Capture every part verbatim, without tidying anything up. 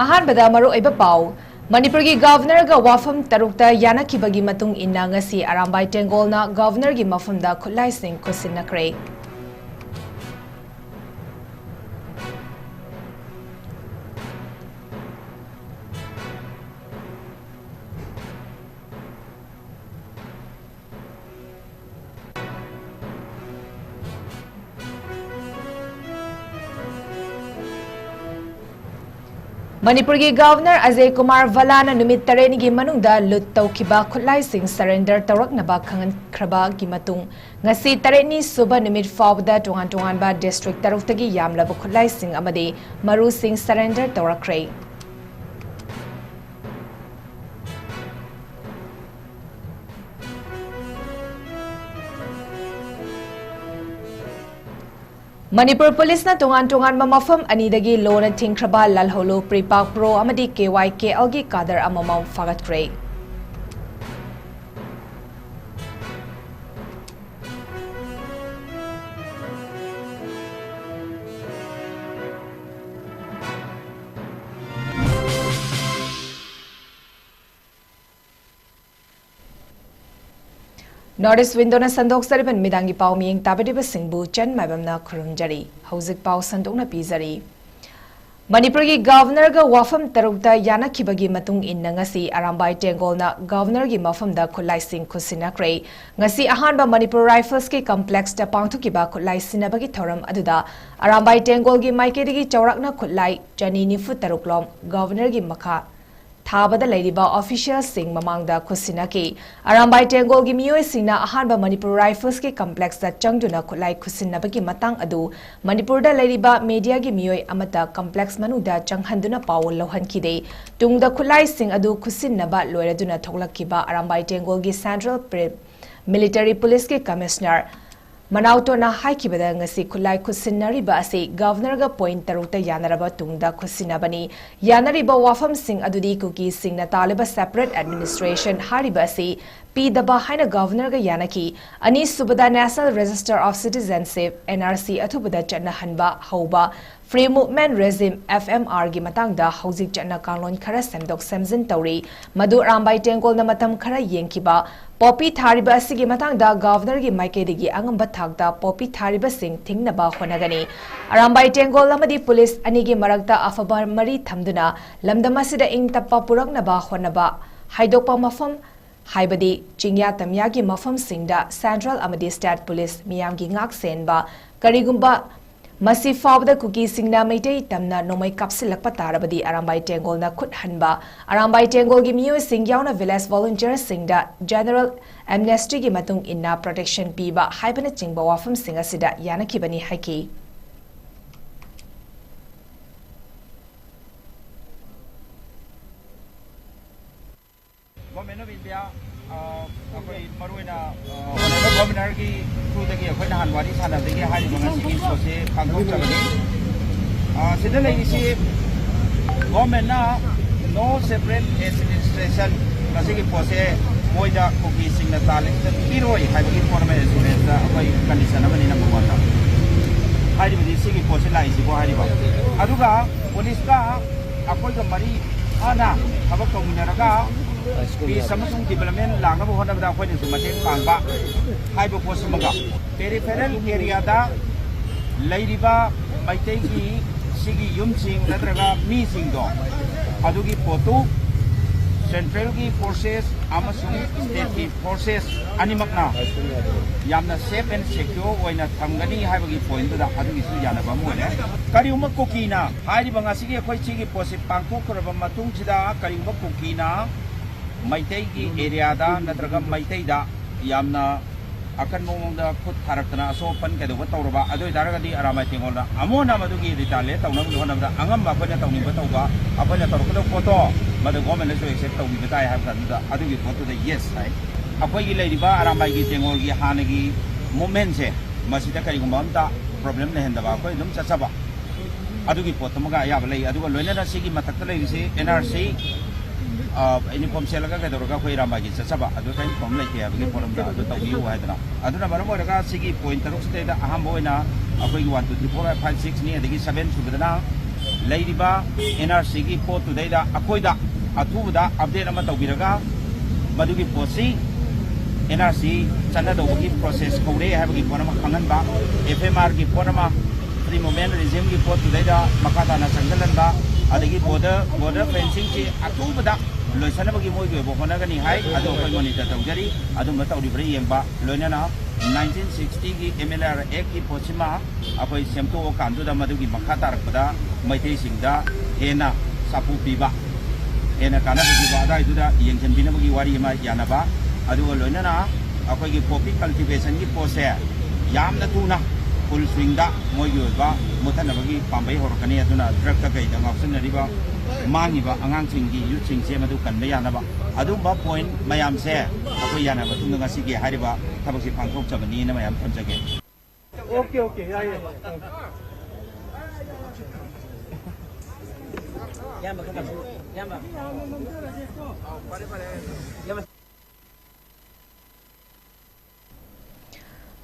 ꯑꯍꯥꯟꯕꯗ ꯃꯔꯨꯑꯣꯏꯕ ꯄꯥꯎ꯫ ꯃꯅꯤꯄꯨꯔꯒꯤ ꯒꯚꯔꯅꯔꯒ ꯋꯥꯐꯝ ꯇꯔꯨꯛꯇ ꯌꯥꯅꯈꯤꯕꯒꯤ ꯃꯇꯨꯡ ꯏꯟꯅ ꯉꯁꯤ ꯑꯔꯥꯝꯕꯥꯏ ꯇꯦꯡꯒꯣꯜꯅ ꯒꯚꯔꯅꯔꯒꯤ ꯃꯐꯝꯗ ꯈꯨꯠꯂꯥꯏꯁꯤꯡ ꯈꯨꯠꯁꯤꯟꯅꯈ꯭ꯔꯦ꯫ ꯃꯅꯤꯄꯨꯔꯒꯤ ꯒꯚꯔꯅꯔ ꯑꯖꯌ ꯀꯨꯃꯥꯔ ꯚꯜꯂꯥꯅ ꯅꯨꯃꯤꯠ ꯇꯔꯦꯠꯅꯤꯒꯤ ꯃꯅꯨꯡꯗ ꯂꯨꯠ ꯇꯧꯈꯤꯕ ꯈꯨꯠꯂꯥꯏꯁꯤꯡ ꯁꯔꯦꯟꯗꯔ ꯇꯧꯔꯛꯅꯕ ꯈꯪꯍꯟꯈ꯭ꯔꯕꯒꯤ ꯃꯇꯨꯡ, ꯉꯁꯤ ꯇꯔꯦꯠꯅꯤ ꯁꯨꯕ ꯅꯨꯃꯤꯠ ꯐꯥꯎꯕꯗ ꯇꯣꯉꯥꯟ ꯇꯣꯉꯥꯟꯕ ꯗꯤꯁꯇ꯭ꯔꯤꯛ ꯇꯔꯨꯛꯇꯒꯤ ꯌꯥꯝꯂꯕ ꯈꯨꯠꯂꯥꯏꯁꯤꯡ ꯑꯃꯗꯤ ꯃꯔꯨꯁꯤꯡ ꯁꯔꯦꯟꯗꯔ ꯇꯧꯔꯛꯈ꯭ꯔꯦ꯫ ꯃꯅꯤꯄꯨꯔ ꯄꯨꯂꯤꯁꯅ ꯇꯣꯉꯥꯟ ꯇꯣꯉꯥꯟꯕ ꯃꯐꯝ ꯑꯅꯤꯗꯒꯤ ꯂꯣꯅ ꯊꯤꯡꯈ꯭ꯔꯕ ꯂꯥꯜꯍꯧꯂꯨ ꯄ꯭ꯔꯤꯄꯥꯛ ꯄ꯭ꯔꯣ ꯑꯃꯗꯤ ꯀꯦ ꯋꯥꯏ ꯀꯦ ꯑꯦꯜꯒꯤ ꯀꯥꯗꯔ ꯑꯃꯃꯝ ꯐꯥꯒꯠꯈ꯭ꯔꯦ꯫ North East Window ꯅ ꯁꯟꯗꯣꯛꯆꯔꯤꯕ ꯅꯨꯃꯤꯗꯥꯡꯒꯤ ꯄꯥꯎ ꯃꯤꯌꯦꯡ ꯇꯥꯕꯤꯔꯤꯕꯁꯤꯡꯕꯨ ꯆꯟ ꯃꯥꯏꯕꯝꯅ ꯈꯨꯔꯨꯝꯖꯔꯤ꯫ ꯍꯧꯖꯤꯛ ꯄꯥꯎ ꯁꯟꯗꯣꯛꯅ ꯄꯤꯖꯔꯤ꯫ ꯃꯅꯤꯄꯨꯔꯒꯤ ꯒꯚꯔꯅꯔꯒ ꯋꯥꯐꯝ ꯇꯔꯨꯛꯇ ꯌꯥꯅꯈꯤꯕꯒꯤ ꯃꯇꯨꯡ ꯏꯟꯅ ꯉꯁꯤ ꯑꯔꯥꯝꯕꯥꯏ ꯇꯦꯡꯒꯣꯜꯅ ꯒꯚꯔꯅꯔꯒꯤ ꯃꯐꯝꯗ ꯈꯨꯠꯂꯥꯏꯁꯤꯡ ꯈꯨꯠꯁꯤꯟꯅꯈ꯭ꯔꯦ꯫ ꯉꯁꯤ ꯑꯍꯥꯟꯕ ꯃꯅꯤꯄꯨꯔ ꯔꯥꯏꯐꯜꯁꯀꯤ ꯀꯝꯄ꯭ꯂꯦꯛꯁꯇ ꯄꯥꯡꯊꯣꯛꯈꯤꯕ ꯈꯨꯠꯂꯥꯏ ꯁꯤꯟꯅꯕꯒꯤ ꯊꯧꯔꯝ ꯑꯗꯨꯗ ꯑꯔꯥꯝꯕꯥꯏ ꯇꯦꯡꯒꯣꯜꯒꯤ ꯃꯥꯏꯀꯩꯗꯒꯤ ꯆꯥꯎꯔꯥꯛꯅ ꯈꯨꯠꯂꯥꯏ ꯆꯅꯤ ꯅꯤꯐꯨ ꯇꯔꯨꯛ ꯂꯣꯝ ꯒꯚꯔꯅꯔꯒꯤ ꯃꯈꯥ ꯊꯥꯕꯗ ꯂꯩꯔꯤꯕ ꯑꯣꯐꯤꯁꯤꯌꯦꯜꯁꯤꯡ ꯃꯃꯥꯡꯗ ꯈꯨꯠꯁꯤꯟꯅꯈꯤ꯫ ꯑꯔꯥꯝꯕꯥꯏ ꯇꯦꯡꯒꯣꯜꯒꯤ ꯃꯤꯑꯣꯏꯁꯤꯡꯅ ꯑꯍꯥꯟꯕ ꯃꯅꯤꯄꯨꯔ ꯔꯥꯏꯐꯜꯁꯀꯤ ꯀꯝꯄ꯭ꯂꯦꯛꯁꯇ ꯆꯪꯗꯨꯅ ꯈꯨꯠꯂꯥꯏ ꯈꯨꯠꯁꯤꯟꯅꯕꯒꯤ ꯃꯇꯥꯡ ꯑꯗꯨ ꯃꯅꯤꯄꯨꯔꯗ ꯂꯩꯔꯤꯕ ꯃꯦꯗꯤꯌꯥꯒꯤ ꯃꯤꯑꯣꯏ ꯑꯃꯠꯇ ꯀꯝꯄ꯭ꯂꯦꯛꯁ ꯃꯅꯨꯡꯗ ꯆꯪꯍꯟꯗꯨꯅ ꯄꯥꯎ ꯂꯧꯍꯟꯈꯤꯗꯦ꯫ ꯇꯨꯡꯗ ꯈꯨꯠꯂꯥꯏꯁꯤꯡ ꯑꯗꯨ ꯈꯨꯠꯁꯤꯟꯅꯕ ꯂꯣꯏꯔꯗꯨꯅ ꯊꯣꯛꯂꯛꯈꯤꯕ ꯑꯔꯥꯝꯕꯥꯏ ꯇꯦꯡꯒꯣꯜꯒꯤ ꯁꯦꯟꯇ꯭ꯔꯦꯜ ꯄ꯭ꯔꯤ-, ꯃꯤꯂꯤꯇꯔꯤ ꯄꯨꯂꯤꯁꯀꯤ ꯀꯃꯤꯁꯅꯔ ꯃꯅꯥꯎꯇꯣꯅ ꯍꯥꯏꯈꯤꯕꯗ, ꯉꯁꯤ ꯈꯨꯠꯂꯥꯏ ꯈꯨꯠꯁꯤꯟꯅꯔꯤꯕ ꯑꯁꯤ ꯒꯚꯔꯅꯔꯒ ꯄꯣꯏꯟꯠ ꯇꯔꯨꯛꯇ ꯌꯥꯅꯔꯕ ꯇꯨꯡꯗ ꯈꯨꯠꯁꯤꯟꯅꯕꯅꯤ꯫ ꯌꯥꯅꯔꯤꯕ ꯋꯥꯐꯝꯁꯤꯡ ꯑꯗꯨꯗꯤ ꯀꯨꯀꯤꯁꯤꯡꯅ ꯇꯥꯜꯂꯤꯕ ꯁꯦꯄꯔꯦꯠ ꯑꯦꯗꯃꯤꯅꯤꯁꯇ꯭ꯔꯦꯁꯟ ꯍꯥꯏꯔꯤꯕ ꯑꯁꯤ ꯄꯤꯗꯕ ꯍꯥꯏꯅ ꯒꯚꯔꯅꯔꯒ ꯌꯥꯅꯈꯤ꯫ ꯑꯅꯤꯁꯨꯕꯗ, National Register of Citizenship, N R C, ꯑꯊꯨꯕꯗ ꯆꯠꯅꯍꯟꯕ ꯍꯧꯕ꯫ Free Movement Regime, F M R ꯒꯤ ꯃꯇꯥꯡꯗ ꯍꯧꯖꯤꯛ ꯆꯠꯅ ꯀꯥꯡꯂꯣꯟ ꯈꯔ ꯁꯦꯝꯗꯣꯛ ꯁꯦꯝꯖꯤꯟ ꯇꯧꯔꯤ꯫ ꯃꯗꯨ ꯑꯔꯥꯝꯕꯥꯏ ꯇꯦꯡꯒꯣꯜꯅ ꯃꯇꯝ ꯈꯔ ꯌꯦꯡꯈꯤꯕ ꯄꯣꯄꯤ ꯊꯥꯔꯤꯕ ꯑꯁꯤꯒꯤ ꯃꯇꯥꯡꯗ ꯒꯚꯔꯅꯔꯒꯤ ꯃꯥꯏꯀꯩꯗꯒꯤ ꯑꯉꯝꯕ ꯊꯥꯛꯇ ꯄꯣꯄꯤ ꯊꯥꯔꯤꯕꯁꯤꯡ ꯊꯤꯡꯅꯕ ꯍꯣꯠꯅꯒꯅꯤ꯫ ꯑꯔꯥꯝꯕꯥꯏ ꯇꯦꯡꯒꯣꯜ ꯑꯃꯗꯤ ꯄꯨꯂꯤꯁ ꯑꯅꯤꯒꯤ ꯃꯔꯛꯇ ꯑꯐꯕ ꯃꯔꯤ ꯊꯝꯗꯨꯅ ꯂꯝꯗꯝ ꯑꯁꯤꯗ ꯏꯪ ꯇꯞꯄ ꯄꯨꯔꯛꯅꯕ ꯍꯣꯠꯅꯕ, ꯍꯥꯏꯗꯣꯛꯄ ꯃꯐꯝ, ꯍꯥꯏꯕꯗꯤ ꯆꯤꯡꯌꯥ ꯇꯝꯌꯥꯒꯤ ꯃꯐꯝꯁꯤꯡꯗ ꯁꯦꯟꯇ꯭ꯔꯦꯜ ꯑꯃꯗꯤ ꯁ꯭ꯇꯦꯠ ꯄꯨꯂꯤꯁ ꯃꯤꯌꯥꯝꯒꯤ ꯉꯥꯛ ꯁꯦꯟꯕ, ꯀꯔꯤꯒꯨꯝꯕ ꯃꯁꯤ ꯐꯥꯎꯕꯗ ꯀꯨꯀꯤꯁꯤꯡꯅ ꯃꯩꯇꯩ ꯇꯝꯅ ꯅꯣꯡꯃꯩ ꯀꯥꯞꯁꯤꯜꯂꯛꯄ ꯇꯥꯔꯕꯗꯤ ꯑꯔꯥꯝꯕꯥꯏ ꯇꯦꯡꯒꯣꯜꯅ ꯈꯨꯠ ꯍꯟꯕ, ꯑꯔꯥꯝꯕꯥꯏ ꯇꯦꯡꯒꯣꯜꯒꯤ ꯃꯤꯑꯣꯏꯁꯤꯡ ꯌꯥꯎꯅ ꯚꯤꯂꯦꯖ ꯚꯣꯂꯨꯟꯇꯤꯌꯔꯁꯤꯡꯗ ꯖꯦꯅꯔꯦꯜ ꯑꯦꯝꯅꯦꯁꯇꯤꯒꯤ ꯃꯇꯨꯡ ꯏꯟꯅ ꯄ꯭ꯔꯣꯇꯦꯛꯁꯟ ꯄꯤꯕ ꯍꯥꯏꯕꯅꯆꯤꯡꯕ ꯋꯥꯐꯝꯁꯤꯡ ꯑꯁꯤꯗ ꯌꯥꯅꯈꯤꯕꯅꯤ ꯍꯥꯏꯈꯤ꯫ Government of India, ꯑ, ꯑꯩꯈꯣꯏ ꯃꯔꯨꯑꯣꯏꯅ, ꯑ, Honourable Governorꯒꯤ throughꯗꯒꯤ ꯑꯩꯈꯣꯏ ꯅꯍꯥꯟ ꯋꯥꯔꯤ ꯁꯥꯟꯅꯕꯗꯒꯤ ꯍꯥꯏꯔꯤꯕ ꯉꯁꯤꯒꯤ ꯄꯣꯠꯁꯦ ꯄꯥꯡꯊꯣꯛꯆꯕꯅꯤ꯫ ꯑ, ꯁꯤꯗ ꯂꯩꯔꯤꯁꯤ governmentꯅ no separate administration, ꯃꯁꯤꯒꯤ ꯄꯣꯠꯁꯦ ꯃꯣꯏꯗ ꯀꯨꯀꯤꯁꯤꯡꯅ ꯇꯥꯜꯂꯤꯁꯤꯗ ꯄꯤꯔꯣꯏ ꯍꯥꯏꯕꯒꯤ formal assuranceꯇ ꯑꯩꯈꯣꯏ condition ꯑꯃꯅꯤ number oneꯗ꯫ ꯍꯥꯏꯔꯤꯕꯗꯤ ꯁꯤꯒꯤ ꯄꯣꯠꯁꯤ ꯂꯥꯛꯏꯁꯤꯀꯣ ꯍꯥꯏꯔꯤꯕ꯫ ꯑꯗꯨꯒ ꯄꯨꯂꯤꯁꯀ ꯑꯩꯈꯣꯏꯒ ꯃꯔꯤ ꯐꯅ ꯊꯕꯛ ꯇꯧꯃꯤꯟꯅꯔꯒ peace ꯑꯃꯁꯨꯡ development ꯂꯥꯛꯅꯕ ꯍꯣꯠꯅꯕꯗ ꯑꯩꯈꯣꯏꯅꯁꯨ ꯃꯇꯦꯡ ꯄꯥꯡꯕ ꯍꯥꯏꯕ ꯄꯣꯠꯁꯤꯃꯒ, peripheral areaꯗ ꯂꯩꯔꯤꯕ ꯃꯩꯇꯩꯒꯤ ꯁꯤꯒꯤ ꯌꯨꯝꯁꯤꯡ ꯅꯠꯇ꯭ꯔꯒ ꯃꯤꯁꯤꯡꯗꯣ, ꯑꯗꯨꯒꯤ ꯄꯣꯠꯇꯨ centralꯒꯤ forces ꯑꯃꯁꯨꯡ stateꯀꯤ forces ꯑꯅꯤꯃꯛꯅ ꯌꯥꯝꯅ safe and secure ꯑꯣꯏꯅ ꯊꯝꯒꯅꯤ ꯍꯥꯏꯕꯒꯤ pointꯇꯨꯗ ꯑꯗꯨꯒꯤꯁꯨ ꯌꯥꯅꯕ ꯑꯃ ꯑꯣꯏꯔꯦ꯫ ꯀꯔꯤꯒꯨꯝꯕ ꯀꯨꯀꯤꯅ ꯍꯥꯏꯔꯤꯕ ꯉꯁꯤꯒꯤ ꯑꯩꯈꯣꯏ ꯁꯤꯒꯤ ꯄꯣꯠꯁꯤ ꯄꯥꯡꯊꯣꯛꯈ꯭ꯔꯕ ꯃꯇꯨꯡꯁꯤꯗ ꯀꯔꯤꯒꯨꯝꯕ ꯀꯨꯀꯤꯅ ꯃꯩꯇꯩꯒꯤ areaꯗ ꯅꯠꯇ꯭ꯔꯒ ꯃꯩꯇꯩꯗ ꯌꯥꯝꯅ ꯑꯀꯟꯕ ꯃꯑꯣꯡꯗ ꯈꯨꯠ ꯊꯥꯔꯛꯇꯅ ꯑꯁꯣꯛ ꯑꯄꯟ ꯀꯩꯗꯧꯕ ꯇꯧꯔꯕ, ꯑꯗꯨ ꯑꯣꯏꯇꯥꯔꯒꯗꯤ ꯑꯔꯥꯝꯕꯥꯏ ꯇꯦꯡꯒꯣꯜꯅ ꯑꯃꯨꯛ ꯍꯟꯅ ꯃꯗꯨꯒꯤ retaliate ꯇꯧꯅꯕꯒꯤ ꯍꯣꯠꯅꯕꯗ ꯑꯉꯝꯕ ꯑꯩꯈꯣꯏꯅ ꯇꯧꯅꯤꯡꯕ ꯇꯧꯕ, ꯑꯩꯈꯣꯏꯅ ꯇꯧꯔꯛꯀꯗꯕ ꯄꯣꯠꯇꯣ ꯃꯗꯨ governmentꯅꯁꯨ accept ꯇꯧꯕꯤꯕ ꯇꯥꯏ ꯍꯥꯏꯕ ꯀꯥꯟꯗꯨꯗ ꯑꯗꯨꯒꯤ ꯄꯣꯠꯇꯨꯗ yes ꯍꯥꯏ꯫ ꯑꯩꯈꯣꯏꯒꯤ ꯂꯩꯔꯤꯕ ꯑꯔꯥꯝꯕꯥꯏꯒꯤ ꯇꯦꯡꯒꯣꯜꯒꯤ ꯍꯥꯟꯅꯒꯤ movementꯁꯦ ꯃꯁꯤꯗ ꯀꯔꯤꯒꯨꯝꯕ ꯑꯝꯇ problem ꯂꯩꯍꯟꯗꯕ ꯑꯩꯈꯣꯏ ꯑꯗꯨꯝ ꯆꯠꯆꯕ꯫ ꯑꯗꯨꯒꯤ ꯄꯣꯠꯇꯨꯃꯒ ꯑꯌꯥꯕ ꯂꯩ꯫ ꯑꯗꯨꯒ ꯂꯣꯏꯅꯅ ꯁꯤꯒꯤ ꯃꯊꯛꯇ ꯂꯩꯔꯤꯁꯤ N R C, ꯑ, uniform ꯁꯦꯠꯂꯒ ꯀꯩꯗꯧꯔꯒ ꯑꯩꯈꯣꯏ ꯑꯔꯥꯝꯕꯥꯏꯒꯤ ꯆꯠꯆꯕ, ꯑꯗꯨ ꯀꯔꯤꯝ problem ꯂꯩꯇꯦ ꯍꯥꯏꯕꯒꯤ ꯄꯣꯠ ꯑꯝꯗ ꯑꯗꯨ ꯇꯧꯕꯤꯌꯨ ꯍꯥꯏꯗꯅ꯫ ꯑꯗꯨꯅ ꯃꯔꯝ ꯑꯣꯏꯔꯒ ꯁꯤꯒꯤ point ꯇꯔꯨꯛꯁꯤꯗꯩꯗ ꯑꯍꯥꯟꯕ ꯑꯣꯏꯅ ꯑꯩꯈꯣꯏꯒꯤ one two three four five ꯁꯤꯛꯁꯅꯤ꯫ ꯑꯗꯒꯤ ꯁꯕꯦꯟ ꯁꯨꯕꯗꯅ ꯂꯩꯔꯤꯕ ꯑꯦꯟ ꯑꯥꯔ ꯁꯤꯒꯤ ꯄꯣꯠꯇꯨꯗꯩꯗ ꯑꯩꯈꯣꯏꯗ ꯑꯊꯨꯕꯗ ꯑꯞꯗꯦꯠ ꯑꯃ ꯇꯧꯕꯤꯔꯒ ꯃꯗꯨꯒꯤ ꯄꯣꯠꯁꯤ ꯑꯦꯟ ꯑꯥꯔ ꯁꯤ ꯆꯠꯅꯗꯧꯕꯒꯤ ꯄ꯭ꯔꯣꯁꯦꯁ ꯍꯧꯔꯦ ꯍꯥꯏꯕꯒꯤ ꯄꯣꯠ ꯑꯃ ꯈꯪꯍꯟꯕ, ꯑꯦꯐ ꯑꯦꯝ ꯑꯥꯔꯒꯤ ꯄꯣꯠ ꯑꯃ, ꯐ꯭ꯔꯤ ꯃꯨꯚꯃꯦꯟ ꯔꯤꯖꯤꯝꯒꯤ ꯄꯣꯠꯇꯨꯗꯩꯗ ꯃꯈꯥ ꯇꯥꯅ ꯆꯪꯁꯤꯜꯍꯟꯕ, ꯑꯗꯒꯤ ꯕꯣꯔꯗꯔ ꯕꯣꯔꯗꯔ ꯐꯦꯟꯁꯤꯡꯁꯤ ꯑꯊꯨꯕꯗ ꯂꯣꯏꯁꯤꯟꯅꯕꯒꯤ ꯃꯣꯏꯒꯤ ꯑꯣꯏꯕ ꯍꯣꯠꯅꯒꯅꯤ ꯍꯥꯏ꯫ ꯑꯗꯨ ꯑꯩꯈꯣꯏ ꯃꯣꯅꯤꯇꯔ ꯇꯧꯖꯔꯤ꯫ ꯑꯗꯨꯝꯕ ꯇꯧꯔꯤꯕ꯭ꯔꯥ ꯌꯦꯡꯕ, ꯂꯣꯏꯅꯅ ꯅꯥꯏꯟꯇꯤꯟ ꯁꯤꯛꯁꯇꯤꯒꯤ ꯑꯦꯝ ꯑꯦꯜ ꯑꯥꯔ ꯑꯦꯛꯀꯤ ꯄꯣꯠꯁꯤꯃ ꯑꯩꯈꯣꯏ ꯁꯦꯝꯗꯣꯛꯑꯀꯥꯟꯗꯨꯗ ꯃꯗꯨꯒꯤ ꯃꯈꯥ ꯇꯥꯔꯛꯄꯗ ꯃꯩꯇꯩꯁꯤꯡꯗ ꯍꯦꯟꯅ ꯁꯥꯐꯨ ꯄꯤꯕ, ꯍꯦꯟꯅ ꯀꯥꯟꯅꯕ ꯄꯤꯕ ꯑꯗꯨꯋꯥꯏꯗꯨꯗ ꯌꯦꯡꯁꯤꯟꯕꯤꯅꯕꯒꯤ ꯋꯥꯔꯤ ꯑꯃ ꯌꯥꯅꯕ, ꯑꯗꯨꯒ ꯂꯣꯏꯅꯅ ꯑꯩꯈꯣꯏꯒꯤ ꯄꯣꯄꯤ ꯀꯜꯇꯤꯚꯦꯁꯟꯒꯤ ꯄꯣꯠꯁꯦ ꯌꯥꯝꯅ ꯊꯨꯅ ꯐꯨꯜ ꯁ꯭ꯋꯤꯡꯗ ꯃꯣꯏꯒꯤ ꯑꯣꯏꯕ ꯃꯨꯠꯊꯠꯅꯕꯒꯤ ꯄꯥꯝꯕꯩ ꯍꯧꯔꯛꯀꯅꯤ꯫ ꯑꯗꯨꯅ ꯗ꯭ꯔꯒꯇ ꯀꯩꯗ ꯉꯥꯎꯁꯤꯟꯅꯔꯤꯕ ꯃꯥꯡꯉꯤꯕ ꯑꯉꯥꯡꯁꯤꯡꯒꯤ ꯌꯨꯠꯁꯤꯡꯁꯦ ꯃꯗꯨ ꯀꯟꯕ ꯌꯥꯅꯕ ꯑꯗꯨꯒꯨꯝꯕ ꯄꯣꯏꯟ ꯃꯌꯥꯝꯁꯦ ꯑꯩꯈꯣꯏ ꯌꯥꯅꯕ ꯃꯇꯨꯡꯗ ꯉꯁꯤꯒꯤ ꯍꯥꯏꯔꯤꯕ ꯊꯕꯛꯁꯤ ꯄꯥꯡꯊꯣꯛꯆꯕꯅꯤꯅ ꯃꯌꯥꯝ ꯊꯝꯖꯒꯦ꯫ ꯑꯣꯀꯦ, ꯑꯣꯀꯦ, ꯌꯥꯏ, ꯌꯥꯏ꯫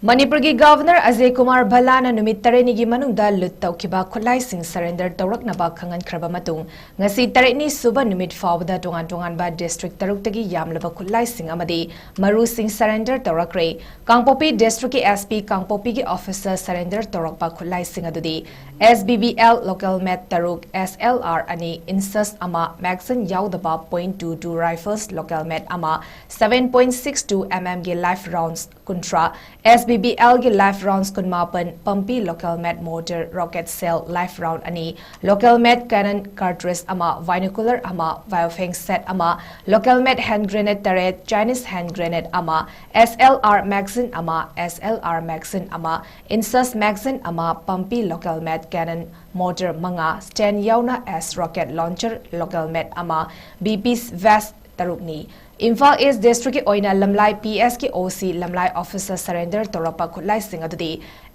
ꯃꯅꯤꯄꯨꯔꯒꯤ ꯒꯚꯔꯅꯔ ꯑꯖꯌ ꯀꯨꯃꯥꯔ ꯚꯜꯂꯥꯅ ꯅꯨꯃꯤꯠ ꯇꯔꯦꯠꯅꯤꯒꯤ ꯃꯅꯨꯡꯗ ꯂꯨꯠ ꯇꯧꯈꯤꯕ ꯈꯨꯠꯂꯥꯏꯁꯤꯡ ꯁꯔꯦꯟꯗꯔ ꯇꯧꯔꯛꯅꯕ ꯈꯪꯍꯟꯈ꯭ꯔꯕ ꯃꯇꯨꯡ, ꯉꯁꯤ ꯇꯔꯦꯠꯅꯤ ꯁꯨꯕ ꯅꯨꯃꯤꯠ ꯐꯥꯎꯕꯗ ꯇꯣꯉꯥꯟ ꯇꯣꯉꯥꯟꯕ ꯗꯤꯁꯇ꯭ꯔꯤꯛ ꯇꯔꯨꯛꯇꯒꯤ ꯌꯥꯝꯂꯕ ꯈꯨꯠꯂꯥꯏꯁꯤꯡ ꯑꯃꯗꯤ ꯃꯔꯨꯁꯤꯡ ꯁꯔꯦꯟꯗꯔ ꯇꯧꯔꯛꯈ꯭ꯔꯦ꯫ ꯀꯥꯡꯄꯣꯛꯄꯤ ꯗꯤꯁꯇ꯭ꯔꯤꯛꯀꯤ ꯑꯦꯁ ꯄꯤ, ꯀꯥꯡꯄꯣꯛꯄꯤꯒꯤ ꯑꯣꯐꯤꯁꯔ ꯁꯔꯦꯟꯗꯔ ꯇꯧꯔꯛꯄ ꯈꯨꯠꯂꯥꯏꯁꯤꯡ ꯑꯗꯨꯗꯤ S B B L local made ꯇꯔꯨꯛ, ꯑꯦꯁ ꯑꯦꯜ ꯑꯥꯔ ꯑꯅꯤ, ꯏꯟꯁꯁ ꯑꯃ, ꯃꯦꯒꯥꯖꯤꯟ ꯌꯥꯎꯗꯕ point two two rifles local made ꯑꯃ, seven point six two M ꯑꯦꯝꯒꯤ ꯂꯥꯏꯐ ꯔꯥꯎꯟꯁ ꯀꯨꯟꯊ꯭ꯔꯥ, ꯑꯦꯁ ꯕꯤ ꯕꯤ ꯑꯦꯜꯒꯤ ꯂꯥꯏꯐ ꯔꯥꯎꯟꯁ ꯀꯨꯟꯃꯥꯄꯟ, ꯄꯝꯄꯤ local made mortar rocket shell live round ꯑꯅꯤ, ꯂꯣꯀꯦꯜ ꯃꯦꯠ ꯀꯦꯅꯟ ꯀꯥꯔꯇ꯭ꯔꯤꯖ ꯑꯃ, ꯕꯥꯏꯅꯣꯀꯨꯂꯔ ꯑꯃ, ꯕꯥꯏꯑꯣꯐꯦꯡ ꯁꯦꯠ ꯑꯃ, ꯂꯣꯀꯦꯜ ꯃꯦꯠ ꯍꯦꯟ ꯒ꯭ꯔꯦꯅꯦꯗ ꯇꯔꯦꯠ, ꯆꯥꯏꯅꯤꯁ ꯍꯦꯟ ꯒ꯭ꯔꯦꯅꯦꯗ ꯑꯃ, ꯑꯦꯁ ꯑꯦꯜ ꯑꯥꯔ ꯃꯦꯒꯥꯖꯤꯟ ꯑꯃ, ꯑꯦꯁ ꯑꯦꯜ ꯑꯥꯔ ꯃꯦꯒꯥꯖꯤꯟ ꯑꯃ, ꯏꯟꯁꯁ ꯃꯦꯒꯥꯖꯤꯟ ꯑꯃ, ꯄꯝꯄꯤ ꯂꯣꯀꯦꯜ ꯃꯦꯠ ꯀꯦꯅꯟ ꯃꯣꯔꯇꯔ ꯃꯉꯥ, ꯁ꯭ꯇꯦꯟ ꯌꯥꯎꯅ ꯑꯦꯁ ꯔꯣꯀꯦꯠ ꯂꯣꯟꯆꯔ ꯂꯣꯀꯦꯜ ꯃꯦꯠ ꯑꯃ, ꯕꯤ ꯄꯤ ꯚꯦꯁ ꯇꯔꯨꯛꯅꯤ꯫ ꯏꯝꯐꯥꯜ ꯏꯁ ꯗꯤꯁꯇ꯭ꯔꯤꯛꯀꯤ ꯑꯣꯏꯅ ꯂꯝꯂꯥꯏ ꯄꯤ ꯑꯦꯁꯀꯤ ꯑꯣ ꯁꯤ ꯂꯝꯂꯥꯏ ꯑꯣꯐꯤꯁꯇ ꯁꯔꯦꯟꯗꯔ ꯇꯧꯔꯛꯄ ꯈꯨꯠꯂꯥꯏꯁꯤꯡ ꯑꯗꯨꯗꯤ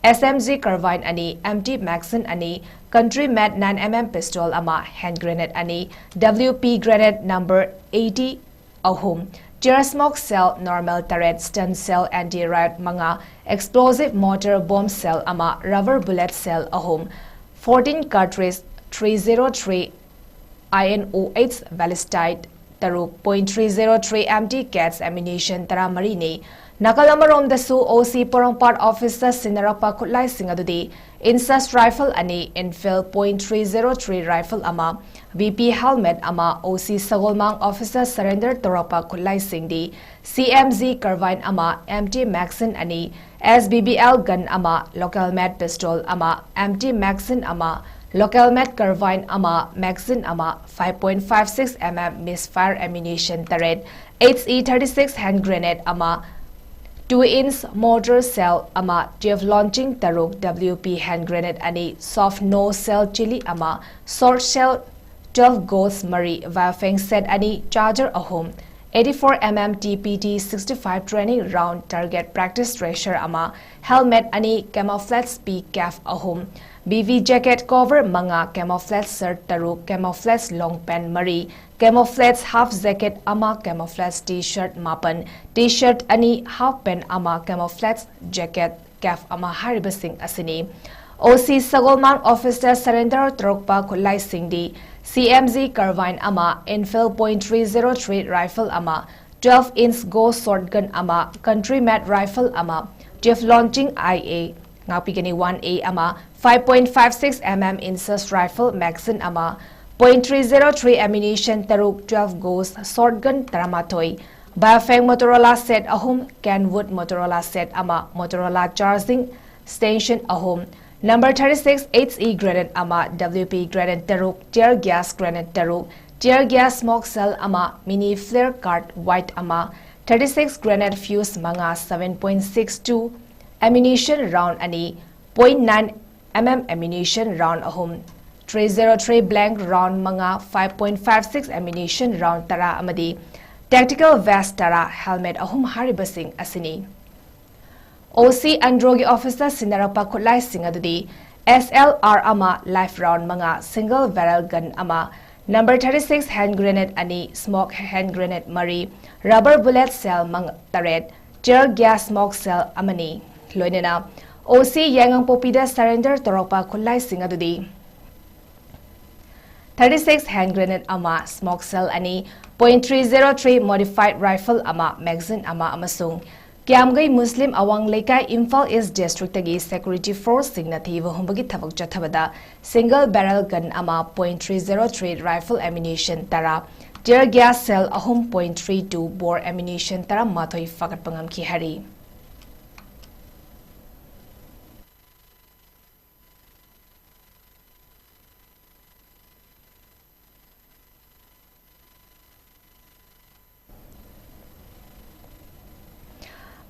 ꯑꯦꯁ ꯑꯦꯝ ꯖꯤ ꯀꯥꯔꯕꯥꯏꯟ ꯑꯅꯤ, ꯑꯦꯝ ꯇꯤ ꯃꯦꯒꯥꯖꯤꯟ ꯑꯅꯤ, ꯀꯟꯇ꯭ꯔꯤ ꯃꯦꯠ ꯅꯥꯏꯟ ꯑꯦꯝ ꯑꯦꯝ ꯄꯤꯁꯇꯣꯜ ꯑꯃ, ꯍꯦꯟ ꯒ꯭ꯔꯦꯅꯦꯗ ꯑꯅꯤ, ꯗꯕ꯭ꯂꯤꯎ ꯄꯤ ꯒ꯭ꯔꯦꯅꯦꯗ ꯅꯝꯕꯔ ꯑꯩꯠꯇꯤ ꯑꯍꯨꯝ, Tear smoke shell normal ꯇꯔꯦꯠ, stun shell anti riot ꯃꯉꯥ, explosive mortar bomb shell ꯑꯃ, rubber bullet shell ꯑꯍꯨꯝ, fourteen cartridge three zero three I N O H ballistic ꯇꯔꯨꯛ, point three zero three empty case ammunition ꯇꯔꯥꯃꯔꯤꯅꯤ꯫ ꯅꯥꯀꯜ ꯑꯃꯔꯣꯝꯗꯁꯨ O C ꯄꯣꯔꯣꯝꯄꯥꯠ office ꯇ ꯁꯤꯟꯅꯔꯛꯄ ꯈꯨꯠꯂꯥꯏꯁꯤꯡ ꯑꯗꯨꯗꯤ INSAS rifle ꯑꯅꯤ, Enfield point three zero three rifle ꯑꯃ, B P helmet ꯑꯃ, O C ꯁꯒꯣꯜꯃꯥꯡ office ꯇ surrender ꯇꯧꯔꯛꯄ ꯈꯨꯠꯂꯥꯏꯁꯤꯡꯗꯤ C M G carbine ꯑꯃ, empty magazine ꯑꯅꯤ, S B B L gun ꯑꯃ, local made pistol ꯑꯃ, empty magazine ꯑꯃ, local made carbine ꯑꯃ, magazine ꯑꯃ, five point five six M M misfire ammunition ꯇꯔꯦꯠ, H E thirty six hand grenade ꯑꯃ, two inch mortar shell ꯑꯃ, twelve launching ꯇꯔꯨꯛ, W P hand grenade ꯑꯅꯤ, soft nose shell chilli ꯑꯃ, short shell twelve gauge ꯃꯔꯤ, Baofeng set ꯑꯅꯤ, charger ꯑꯍꯨꯝ, eighty-four M M T P T sixty-five training round target practice tracer ꯑꯃ, helmet ꯑꯅꯤ, camouflage pea cap ꯑꯍꯨꯝ, B V jacket cover ꯃꯉꯥ, camouflage shirt ꯇꯔꯨꯛ, camouflage long pant ꯃꯔꯤ, camouflage half jacket ꯑꯃ, camouflage T-shirt ꯃꯥꯄꯟ, T-shirt ꯑꯅꯤ, half pant ꯑꯃ, camouflage jacket cap ꯑꯃ ꯍꯥꯏꯔꯤꯕꯁꯤꯡ ꯑꯁꯤꯅꯤ꯫ O C ꯁꯒꯣꯜꯃꯥꯡ office ꯇ surrender ꯇꯧꯔꯛꯄ ꯈꯨꯠꯂꯥꯏꯁꯤꯡꯗꯤ C M G carbine ꯑꯃ, Enfield point three zero three rifle ꯑꯃ, twelve inch ghost shotgun ꯑꯃ, country made rifle ꯑꯃ, twelve launching I A, ꯉꯥꯛꯄꯤꯒꯅꯤ one A ꯑꯃ, five point five six M M INSAS rifle magazine ꯑꯃ, point three zero three ammunition ꯇꯔꯨꯛ, twelve ghost shotgun ꯇꯔꯥꯃꯥꯊꯣꯏ, Baofeng Motorola set ꯑꯍꯨꯝ, Kenwood Motorola set ꯑꯃ, Motorola charging station ꯑꯍꯨꯝ, number thirty six H E grenade ꯑꯃ, W P grenade ꯇꯔꯨꯛ, tear gas grenade ꯇꯔꯨꯛ, tear gas smoke shell ꯑꯃ, mini flare card white ꯑꯃ, thirty six grenade fuse ꯃꯉꯥ, seven point six two ammunition round ꯑꯅꯤ, point nine M M ammunition round ꯑꯍꯨꯝ, three zero three blank round ꯃꯉꯥ, five point five six ammunition round ꯇꯔꯥ ꯑꯃꯗꯤ tactical vest ꯇꯔꯥ, helmet ꯑꯍꯨꯝ ꯍꯥꯏꯔꯤꯕꯁꯤꯡ ꯑꯁꯤꯅꯤ꯫ O C ꯑꯟꯗ꯭ꯔꯣꯒꯤ office ꯇ ꯁꯤꯟꯅꯔꯛꯄ ꯈꯨꯠꯂꯥꯏꯁꯤꯡ ꯑꯗꯨꯗꯤ S L R ꯑꯃ, live round ꯃꯉꯥ, single barrel gun ꯑꯃ, Number thirty six hand grenade ꯑꯅꯤ, smoke hand grenade ꯃꯔꯤ, rubber bullet shell ꯃꯉꯥ ꯇꯔꯦꯠ, tear gas smoke shell ꯑꯃꯅꯤ꯫ ꯂꯣꯏꯅꯅ ꯑꯣ ꯁꯤ ꯌꯥꯏꯉꯪꯄꯣꯛꯄꯤꯗ surrender ꯇꯧꯔꯛꯄ ꯈꯨꯠꯂꯥꯏꯁꯤꯡ ꯑꯗꯨꯗꯤ: thirty six hand grenade ꯑꯃ, smoke shell ꯑꯅꯤ, point three zero three modified rifle ꯑꯃ, magazine ꯑꯃ ꯑꯃꯁꯨꯡ ꯀ꯭ꯌꯥꯝꯒꯩ ꯃꯨꯁꯂꯤꯝ ꯑꯋꯥꯡ ꯂꯩꯀꯥꯏ, ꯏꯝꯐꯥꯜ ꯏꯁ ꯗꯤꯁꯇ꯭ꯔꯤꯛꯇꯒꯤ security forceꯁꯤꯡꯅ ꯊꯤꯕ ꯍꯨꯝꯕꯒꯤ ꯊꯕꯛ ꯆꯠꯊꯕꯗ single barrel gun ꯑꯃ, point three zero three rifle ammunition ꯇꯔꯥ, tear gas shell ꯑꯍꯨꯝ, point three two bore ammunition ꯇꯔꯥꯃꯥꯊꯣꯏ ꯐꯥꯒꯠꯄ ꯉꯝꯈꯤ ꯍꯥꯏꯔꯤ꯫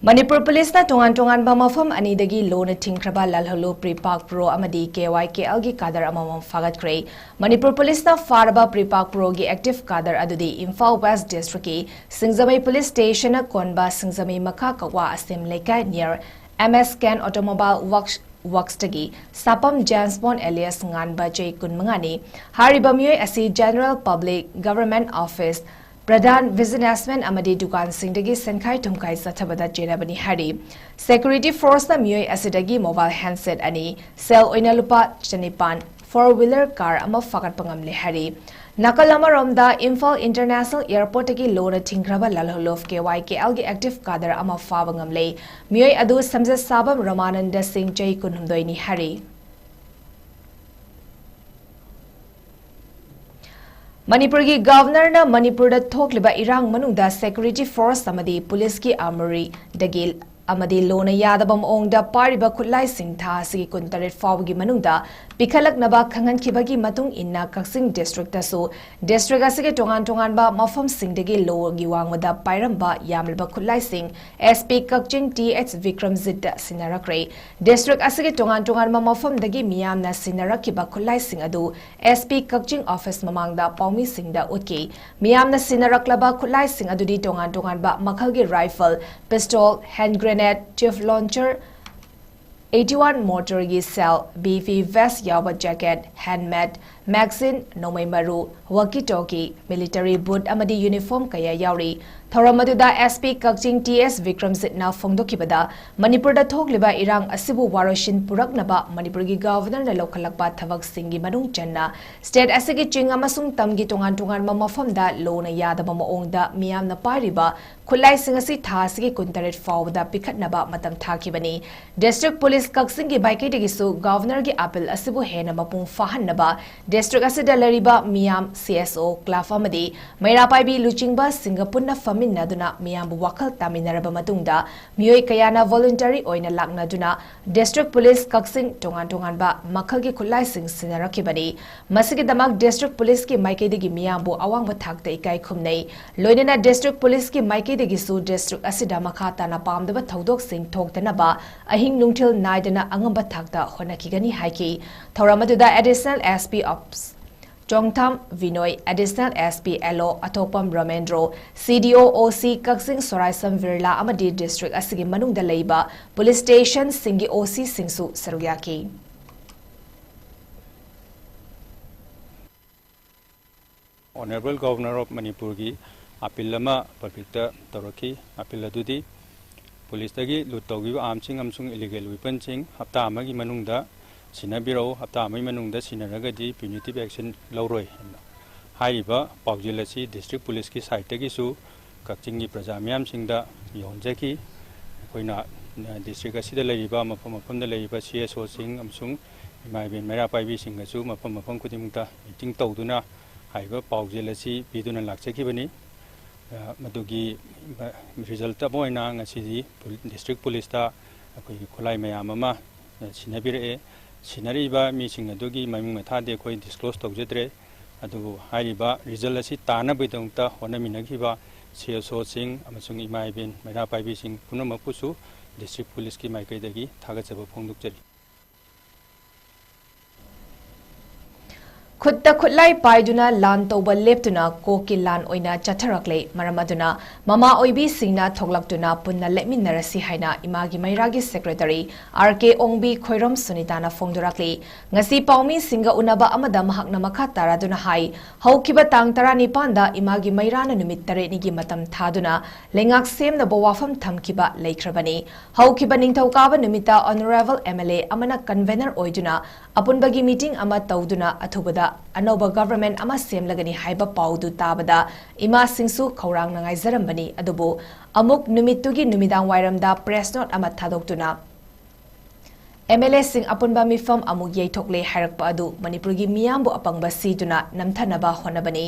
ꯃꯅꯤꯄꯨꯔ ꯄꯨꯂꯤꯁꯅ ꯇꯣꯉꯥꯟ ꯇꯣꯉꯥꯟꯕ ꯃꯐꯝ ꯑꯅꯤꯗꯒꯤ ꯂꯣꯅ ꯊꯤꯡꯈ꯭ꯔꯕ ꯂꯥꯜꯍꯧꯂꯨꯞ ꯄ꯭ꯔꯤꯄꯥꯛ ꯄ꯭ꯔꯣ ꯑꯃꯗꯤ ꯀꯦ ꯋꯥꯏ ꯀꯦ ꯑꯦꯜꯒꯤ ꯀꯥꯗꯔ ꯑꯃꯃꯝ ꯐꯥꯒꯠꯈ꯭ꯔꯦ꯫ ꯃꯅꯤꯄꯨꯔ ꯄꯨꯂꯤꯁꯅ ꯐꯥꯔꯕ ꯄ꯭ꯔꯤꯄꯥꯛ ꯄ꯭ꯔꯣꯒꯤ active ꯀꯥꯗꯔ ꯑꯗꯨꯗꯤ ꯏꯝꯐꯥꯜ ꯋꯦꯁ ꯗꯤꯁꯇ꯭ꯔꯤꯛꯀꯤ ꯁꯤꯡꯖꯃꯩ ꯄꯨꯂꯤꯁ ꯁ꯭ꯇꯦꯁꯟꯅ ꯀꯣꯟꯕ ꯁꯤꯡꯖꯃꯩ ꯃꯈꯥ ꯀꯛꯋꯥ ꯑꯁꯦꯝ ꯂꯩꯀꯥꯏ near M S Ken Automobile Works ꯋꯥꯛꯁꯇꯒꯤ ꯁꯥꯄꯝ ꯖꯦꯝꯁ ꯕꯣꯟ alias ꯉꯥꯟꯕ, ꯆꯍꯤ ꯀꯨꯟꯃꯉꯥꯅꯤ꯫ ꯍꯥꯏꯔꯤꯕ ꯃꯤꯑꯣꯏ ꯑꯁꯤ General Public, Government Office, ꯄ꯭ꯔꯙꯥꯟ, businessman ꯑꯃꯗꯤ ꯗꯨꯀꯥꯟꯁꯤꯡꯗꯒꯤ ꯁꯦꯟꯈꯥꯏ ꯊꯨꯝꯈꯥꯏ ꯆꯠꯊꯕꯗ ꯆꯦꯟꯅꯕꯅꯤ ꯍꯥꯏꯔꯤ꯫ Security forceꯅ ꯃꯤꯑꯣꯏ ꯑꯁꯤꯗꯒꯤ mobile handset ꯑꯅꯤ, ꯁꯦꯜ ꯑꯣꯏꯅ ꯂꯨꯄꯥ ꯆꯅꯤꯄꯥꯟ, four wheeler car ꯑꯃ ꯐꯥꯒꯠꯄ ꯉꯝꯂꯦ ꯍꯥꯏꯔꯤ꯫ ꯅꯥꯀꯜ ꯑꯃꯔꯣꯝꯗ, ꯏꯝꯐꯥꯜ International Airportꯇꯒꯤ ꯂꯣꯅ ꯊꯤꯡꯈ꯭ꯔꯕ ꯂꯥꯜꯍꯧꯂꯨꯞ ꯀꯦ ꯋꯥꯏ ꯀꯦ ꯑꯦꯜꯒꯤ active ꯀꯥꯗꯔ ꯑꯃ ꯐꯥꯕ ꯉꯝꯂꯦ꯫ ꯃꯤꯑꯣꯏ ꯑꯗꯨ ꯁꯝꯖꯠ ꯁꯥꯕꯝ ꯔꯃꯥꯅꯟꯗ ꯁꯤꯡ, ꯆꯍꯤ ꯀꯨꯟꯍꯨꯝꯗꯣꯏꯅꯤ ꯍꯥꯏꯔꯤ꯫ ꯃꯅꯤꯄꯨꯔꯒꯤ ꯒꯚꯔꯅꯔꯅ ꯃꯅꯤꯄꯨꯔꯗ ꯊꯣꯛꯂꯤꯕ ꯏꯔꯥꯡ ꯃꯅꯨꯡꯗ security force ꯑꯃꯗꯤ ꯄꯨꯂꯤꯁꯀꯤ armouryꯗꯒꯤ ꯑꯃꯗꯤ ꯂꯣꯅ ꯌꯥꯗꯕ ꯃꯑꯣꯡꯗ ꯄꯥꯏꯔꯤꯕ ꯈꯨꯠꯂꯥꯏꯁꯤꯡ ꯊꯥ ꯑꯁꯤꯒꯤ ꯀꯨꯟꯇꯔꯦꯠ ꯐꯥꯎꯕꯒꯤ ꯃꯅꯨꯡꯗ ꯄꯤꯈꯠꯂꯛꯅꯕ ꯈꯪꯍꯟꯈꯤꯕꯒꯤ ꯃꯇꯨꯡ ꯏꯟꯅ, ꯀꯛꯆꯤꯡ ꯗꯤꯁꯇ꯭ꯔꯤꯛꯇꯁꯨ ꯗꯤꯁꯇ꯭ꯔꯤꯛ ꯑꯁꯤꯒꯤ ꯇꯣꯉꯥꯟ ꯇꯣꯉꯥꯟꯕ ꯃꯐꯝꯁꯤꯡꯗꯒꯤ ꯂꯣꯒꯤ ꯋꯥꯡꯃꯗ ꯄꯥꯏꯔꯝꯕ ꯌꯥꯝꯂꯕ ꯈꯨꯠꯂꯥꯏꯁꯤꯡ S P ꯀꯛꯆꯤꯡ T H ꯕꯤꯀ꯭ꯔꯝꯖꯤꯠꯇ ꯁꯤꯟꯅꯔꯛꯈ꯭ꯔꯦ꯫ ꯗꯤꯁꯇ꯭ꯔꯤꯛ ꯑꯁꯤꯒꯤ ꯇꯣꯉꯥꯟ ꯇꯣꯉꯥꯟꯕ ꯃꯐꯝꯗꯒꯤ ꯃꯤꯌꯥꯝꯅ ꯁꯤꯟꯅꯔꯛꯈꯤꯕ ꯈꯨꯠꯂꯥꯏꯁꯤꯡ ꯑꯗꯨ S P ꯀꯛꯆꯤꯡ office ꯃꯃꯥꯡꯗ ꯄꯥꯎꯃꯤꯁꯤꯡꯗ ꯎꯠꯈꯤ꯫ ꯃꯤꯌꯥꯝꯅ ꯁꯤꯟꯅꯔꯛꯂꯕ ꯈꯨꯠꯂꯥꯏꯁꯤꯡ ꯑꯗꯨꯗꯤ ꯇꯣꯉꯥꯟ ꯇꯣꯉꯥꯟꯕ ꯃꯈꯜꯒꯤ rifle, pistol, hand grenade, tube launcher, eighty one mortarꯒꯤ shell, B P vest ꯌꯥꯎꯕ jacket, helmet, ꯃꯦꯒꯥꯖꯤꯟ, ꯅꯣꯡꯃꯩ ꯃꯔꯨ, ꯋꯥꯀꯤ ꯇꯣꯀꯤ, ꯃꯤꯂꯤꯇꯔꯤ ꯕꯨꯠ ꯑꯃꯗꯤ ꯌꯨꯅꯤꯐꯣꯔꯝ ꯀꯌꯥ ꯌꯥꯎꯔꯤ꯫ ꯊꯧꯔꯝ ꯑꯗꯨꯗ ꯑꯦꯁ ꯄꯤ ꯀꯛꯆꯤꯡ ꯇꯤ ꯑꯦꯁ ꯕꯤꯀ꯭ꯔꯝꯖꯤꯠꯅ ꯐꯣꯡꯗꯣꯛꯈꯤꯕꯗ, ꯃꯅꯤꯄꯨꯔꯗ ꯊꯣꯛꯂꯤꯕ ꯏꯔꯥꯡ ꯑꯁꯤꯕꯨ ꯋꯥꯔꯣꯏꯁꯤꯟ ꯄꯨꯔꯛꯅꯕ ꯃꯅꯤꯄꯨꯔꯒꯤ ꯒꯚꯔꯅꯔꯅ ꯂꯧꯈꯠꯂꯛꯄ ꯊꯕꯛꯁꯤꯡꯒꯤ ꯃꯅꯨꯡ ꯆꯟꯅ ꯁ꯭ꯇꯦꯠ ꯑꯁꯤꯒꯤ ꯆꯤꯡ ꯑꯃꯁꯨꯡ ꯇꯝꯒꯤ ꯇꯣꯉꯥꯟ ꯇꯣꯉꯥꯟꯕ ꯃꯐꯝꯗ ꯂꯣꯅ ꯌꯥꯗꯕ ꯃꯑꯣꯡꯗ ꯃꯤꯌꯥꯝꯅ ꯄꯥꯏꯔꯤꯕ ꯈꯨꯠꯂꯥꯏꯁꯤꯡ ꯑꯁꯤ ꯊꯥ ꯑꯁꯤꯒꯤ ꯀꯨꯟꯇꯔꯦꯠ ꯐꯥꯎꯕꯗ ꯄꯤꯈꯠꯅꯕ ꯃꯇꯝ ꯊꯥꯈꯤꯕꯅꯤ꯫ ꯗꯤꯁꯇ꯭ꯔꯤꯛ ꯄꯨꯂꯤꯁ ꯀꯛꯆꯤꯡꯒꯤ ꯃꯥꯏꯀꯩꯗꯒꯤꯁꯨ ꯒꯚꯔꯅꯔꯒꯤ ꯑꯥꯄꯤꯜ ꯑꯁꯤꯕꯨ ꯍꯦꯟꯅ ꯃꯄꯨꯡ ꯐꯥꯍꯟꯅꯕ ꯗꯤꯁꯇ꯭ꯔꯤꯛ ꯑꯁꯤꯗ ꯂꯩꯔꯤꯕ ꯃꯤꯌꯥꯝ, ꯁꯤ ꯑꯦꯁ ꯑꯣ, ꯀ꯭ꯂꯕ ꯑꯃꯗꯤ ꯃꯩꯔꯥ ꯄꯥꯏꯕꯤ ꯂꯨꯆꯤꯡꯕꯁꯤꯡꯒ ꯄꯨꯟꯅ ꯐꯝꯃꯤꯟꯅꯗꯨꯅ ꯃꯤꯌꯥꯝꯕꯨ ꯋꯥꯈꯜ ꯇꯥꯃꯤꯟꯅꯔꯕ ꯃꯇꯨꯡꯗ ꯃꯤꯑꯣꯏ ꯀꯌꯥꯅ ꯚꯣꯂꯨꯟꯇꯔꯤ ꯑꯣꯏꯅ ꯂꯥꯛꯅꯗꯨꯅ ꯗꯤꯁꯇ꯭ꯔꯤꯛ ꯄꯨꯂꯤꯁ ꯀꯛꯆꯤꯡ ꯇꯣꯉꯥꯟ ꯇꯣꯉꯥꯟꯕ ꯃꯈꯜꯒꯤ ꯈꯨꯠꯂꯥꯏꯁꯤꯡ ꯁꯤꯟꯅꯔꯛꯈꯤꯕꯅꯤ꯫ ꯃꯁꯤꯒꯤꯗꯃꯛ ꯗꯤꯁꯇ꯭ꯔꯤꯛ ꯄꯨꯂꯤꯁꯀꯤ ꯃꯥꯏꯀꯩꯗꯒꯤ ꯃꯤꯌꯥꯝꯕꯨ ꯑꯋꯥꯡꯕ ꯊꯥꯛꯇ ꯏꯀꯥꯏ ꯈꯨꯝꯅꯩ꯫ ꯂꯣꯏꯅꯅ ꯗꯤꯁꯇ꯭ꯔꯤꯛ ꯄꯨꯂꯤꯁꯀꯤ ꯃꯥꯏꯀꯩꯗꯒꯤꯁꯨ ꯗꯤꯁꯇ꯭ꯔꯤꯛ ꯑꯁꯤꯗ ꯃꯈꯥ ꯇꯥꯅ ꯄꯥꯝꯗꯕ ꯊꯧꯗꯣꯛꯁꯤꯡ ꯊꯣꯛꯇꯅꯕ ꯑꯍꯤꯡ ꯅꯨꯡꯊꯤꯜ ꯅꯥꯏꯗꯅ ꯑꯉꯝꯕ ꯊꯥꯛꯇ ꯍꯣꯠꯅꯈꯤꯒꯅꯤ ꯍꯥꯏꯈꯤ꯫ ꯊꯧꯔꯝ ꯑꯗꯨꯗ additional S P of Chongtham Binoy, additional S P L O Athokpam ꯔꯣꯃꯦꯟꯗ꯭ꯔꯣ, ꯁꯤ ꯗꯤ ꯑꯣ ꯑꯣ ꯁꯤ ꯀꯛꯆꯤꯡ ꯁꯣꯔꯥꯏꯁꯝ ꯕꯤꯔꯂꯥ ꯑꯃꯗꯤ ꯗꯤꯁꯇ꯭ꯔꯤꯛ ꯑꯁꯤꯒꯤ ꯃꯅꯨꯡꯗ ꯂꯩꯕ ꯄꯨꯂꯤꯁ ꯁ꯭ꯇꯦꯁꯟꯁꯤꯡꯒꯤ ꯑꯣ ꯁꯤꯁꯤꯡꯁꯨ ꯁꯔꯨꯛ ꯌꯥꯈꯤ꯫ Honourable Governor of ꯃꯅꯤꯄꯨꯔꯒꯤ ꯑꯥꯄꯤꯜ ꯑꯃ ꯄꯕ꯭ꯂꯤꯛꯇ ꯇꯧꯔꯛꯈꯤ꯫ ꯑꯥꯄꯤꯜ ꯑꯗꯨꯗꯤ ꯄꯨꯂꯤꯁꯇꯒꯤ ꯂꯨꯠ ꯇꯧꯈꯤꯕ ꯑꯥꯔꯝꯁꯤꯡ ꯑꯃꯁꯨꯡ ꯏꯂꯤꯒꯦꯜ ꯋꯦꯄꯟꯁꯤꯡ ꯍꯞꯇꯥ ꯑꯃꯒꯤ ꯃꯅꯨꯡꯗ ꯁꯤꯟꯅꯕꯤꯔꯛꯎ, ꯍꯞꯇꯥ ꯑꯃꯒꯤ ꯃꯅꯨꯡꯗ ꯁꯤꯟꯅꯔꯒꯗꯤ ꯄ꯭ꯌꯨꯅꯤꯇꯤꯞ ꯑꯦꯛꯁꯟ ꯂꯧꯔꯣꯏ ꯍꯥꯏꯅ ꯍꯥꯏꯔꯤꯕ ꯄꯥꯎꯖꯦꯜ ꯑꯁꯤ ꯗꯤꯁꯇ꯭ꯔꯤꯛ ꯄꯨꯂꯤꯁꯀꯤ ꯁꯥꯏꯠꯇꯒꯤꯁꯨ ꯀꯛꯆꯤꯡꯒꯤ ꯄ꯭ꯔꯖꯥ ꯃꯤꯌꯥꯝꯁꯤꯡꯗ ꯌꯧꯍꯟꯖꯈꯤ꯫ ꯑꯩꯈꯣꯏꯅ, ꯑ, ꯗꯤꯁꯇ꯭ꯔꯤꯛ ꯑꯁꯤꯗ ꯂꯩꯔꯤꯕ ꯃꯐꯝ ꯃꯐꯝꯗ ꯂꯩꯔꯤꯕ ꯁꯤ ꯑꯦꯁ ꯑꯣꯁꯤꯡ ꯑꯃꯁꯨꯡ ꯏꯃꯥ ꯏꯕꯦꯟ ꯃꯩꯔꯥ ꯄꯥꯏꯕꯤꯁꯤꯡꯒꯁꯨ ꯃꯐꯝ ꯃꯐꯝ ꯈꯨꯗꯤꯡꯃꯛꯇ ꯃꯤꯇꯤꯡ ꯇꯧꯗꯨꯅ ꯍꯥꯏꯔꯤꯕ ꯄꯥꯎꯖꯦꯜ ꯑꯁꯤ ꯄꯤꯗꯨꯅ ꯂꯥꯛꯆꯈꯤꯕꯅꯤ꯫ ꯑ, ꯃꯗꯨꯒꯤ, ꯑ, ꯔꯤꯖꯜꯠ ꯑꯃ ꯑꯣꯏꯅ ꯉꯁꯤꯗꯤ ꯄꯨ-, ꯗꯤꯁꯇ꯭ꯔꯤꯛ ꯄꯨꯂꯤꯁꯇ ꯑꯩꯈꯣꯏꯒꯤ ꯈꯨꯠꯂꯥꯏ ꯃꯌꯥꯝ ꯑꯃ, ꯑ, ꯁꯤꯟꯅꯕꯤꯔꯛꯑꯦ꯫ ꯁꯤꯟꯅꯔꯤꯕ ꯃꯤꯁꯤꯡ ꯑꯗꯨꯒꯤ ꯃꯃꯤꯡ ꯃꯊꯥꯗꯤ ꯑꯩꯈꯣꯏ ꯗꯤꯁꯀ꯭ꯂꯣꯁ ꯇꯧꯖꯗ꯭ꯔꯦ꯫ ꯑꯗꯨꯕꯨ ꯍꯥꯏꯔꯤꯕ ꯔꯤꯖꯜ ꯑꯁꯤ ꯇꯥꯅꯕꯒꯤꯗꯃꯛꯇ ꯍꯣꯠꯅꯃꯤꯟꯅꯈꯤꯕ ꯁꯤ ꯑꯦꯁ ꯑꯣꯁꯤꯡ ꯑꯃꯁꯨꯡ ꯏꯃꯥ ꯏꯕꯦꯟ ꯃꯩꯔꯥ ꯄꯥꯏꯕꯤꯁꯤꯡ ꯄꯨꯝꯅꯃꯛꯄꯨꯁꯨ ꯗꯤꯁꯇ꯭ꯔꯤꯛ ꯄꯨꯂꯤꯁꯀꯤ ꯃꯥꯏꯀꯩꯗꯒꯤ ꯊꯥꯒꯠꯆꯕ ꯐꯣꯡꯗꯣꯛꯆꯔꯤ꯫ ꯈꯨꯠꯇ ꯈꯨꯠꯂꯥꯏ ꯄꯥꯏꯗꯨꯅ ꯂꯥꯟ ꯇꯧꯕ ꯂꯦꯞꯇꯨꯅ ꯀꯣꯛꯀꯤ ꯂꯥꯟ ꯑꯣꯏꯅ ꯆꯠꯊꯔꯛꯂꯦ꯫ ꯃꯔꯝ ꯑꯗꯨꯅ ꯃꯃꯥ ꯑꯣꯏꯕꯤꯁꯤꯡꯅ ꯊꯣꯛꯂꯛꯇꯨꯅ ꯄꯨꯟꯅ ꯂꯦꯞꯃꯤꯟꯅꯔꯁꯤ ꯍꯥꯏꯅ ꯏꯃꯥꯒꯤ ꯃꯩꯔꯥꯒꯤ ꯁꯦꯀ꯭ꯔꯦꯇꯔꯤ ꯑꯥꯔ ꯀꯦ ꯑꯣꯡꯕꯤ ꯈꯣꯏꯔꯣꯝ ꯁꯨꯅꯤꯇꯥꯅ ꯐꯣꯡꯗꯣꯔꯛꯂꯤ꯫ ꯉꯁꯤ ꯄꯥꯎꯃꯤꯁꯤꯡꯒ ꯎꯅꯕ ꯑꯃꯗ ꯃꯍꯥꯛꯅ ꯃꯈꯥ ꯇꯥꯔꯗꯨꯅ ꯍꯥꯏ, ꯍꯧꯈꯤꯕ ꯇꯥꯡ ꯇꯔꯥꯅꯤꯄꯥꯟꯗ ꯏꯃꯥꯒꯤ ꯃꯩꯔꯥꯅ ꯅꯨꯃꯤꯠ ꯇꯔꯦꯠꯅꯤꯒꯤ ꯃꯇꯝ ꯊꯥꯗꯨꯅ ꯂꯩꯉꯥꯛ ꯁꯦꯝꯅꯕ ꯋꯥꯐꯝ ꯊꯝꯈꯤꯕ ꯂꯩꯈ꯭ꯔꯕꯅꯤ꯫ ꯍꯧꯈꯤꯕ ꯅꯤꯡꯊꯧꯀꯥꯕ ꯅꯨꯃꯤꯠꯇ ꯑꯣꯅꯔꯦꯕꯜ ꯑꯦꯝ ꯑꯦꯜ ꯑꯦ ꯑꯃꯅ ꯀꯟꯚꯦꯅꯔ ꯑꯣꯏꯗꯨꯅ ꯑꯄꯨꯟꯕꯒꯤ ꯃꯤꯇꯤꯡ ꯑꯃ ꯇꯧꯗꯨꯅ ꯑꯊꯨꯕꯗ ꯑꯅꯧꯕ ꯒꯚꯔꯟꯃꯦꯟꯠ ꯑꯃ ꯁꯦꯝꯂꯒꯅꯤ ꯍꯥꯏꯕ ꯄꯥꯎꯗꯨ ꯇꯥꯕꯗ ꯏꯃꯥꯁꯤꯡꯁꯨ ꯈꯧꯔꯥꯡꯅ ꯉꯥꯏꯖꯔꯝꯕꯅꯤ꯫ ꯑꯗꯨꯕꯨ ꯑꯃꯨꯛ ꯅꯨꯃꯤꯠꯇꯨꯒꯤ ꯅꯨꯃꯤꯗꯥꯡ ꯋꯥꯏꯔꯝꯗ ꯄ꯭ꯔꯦꯁ ꯅꯣꯠ ꯑꯃ ꯊꯥꯗꯣꯛꯇꯨꯅ ꯑꯦꯝ ꯑꯦꯜ ꯑꯦꯁꯤꯡ ꯑꯄꯨꯟꯕ ꯃꯤꯐꯝ ꯑꯃꯨꯛ ꯌꯩꯊꯣꯛꯂꯦ ꯍꯥꯏꯔꯛꯄ ꯑꯗꯨ ꯃꯅꯤꯄꯨꯔꯒꯤ ꯃꯤꯌꯥꯝꯕꯨ ꯑꯄꯪꯕ ꯁꯤꯗꯨꯅ ꯅꯝꯊꯅꯕ ꯍꯣꯠꯅꯕꯅꯤ꯫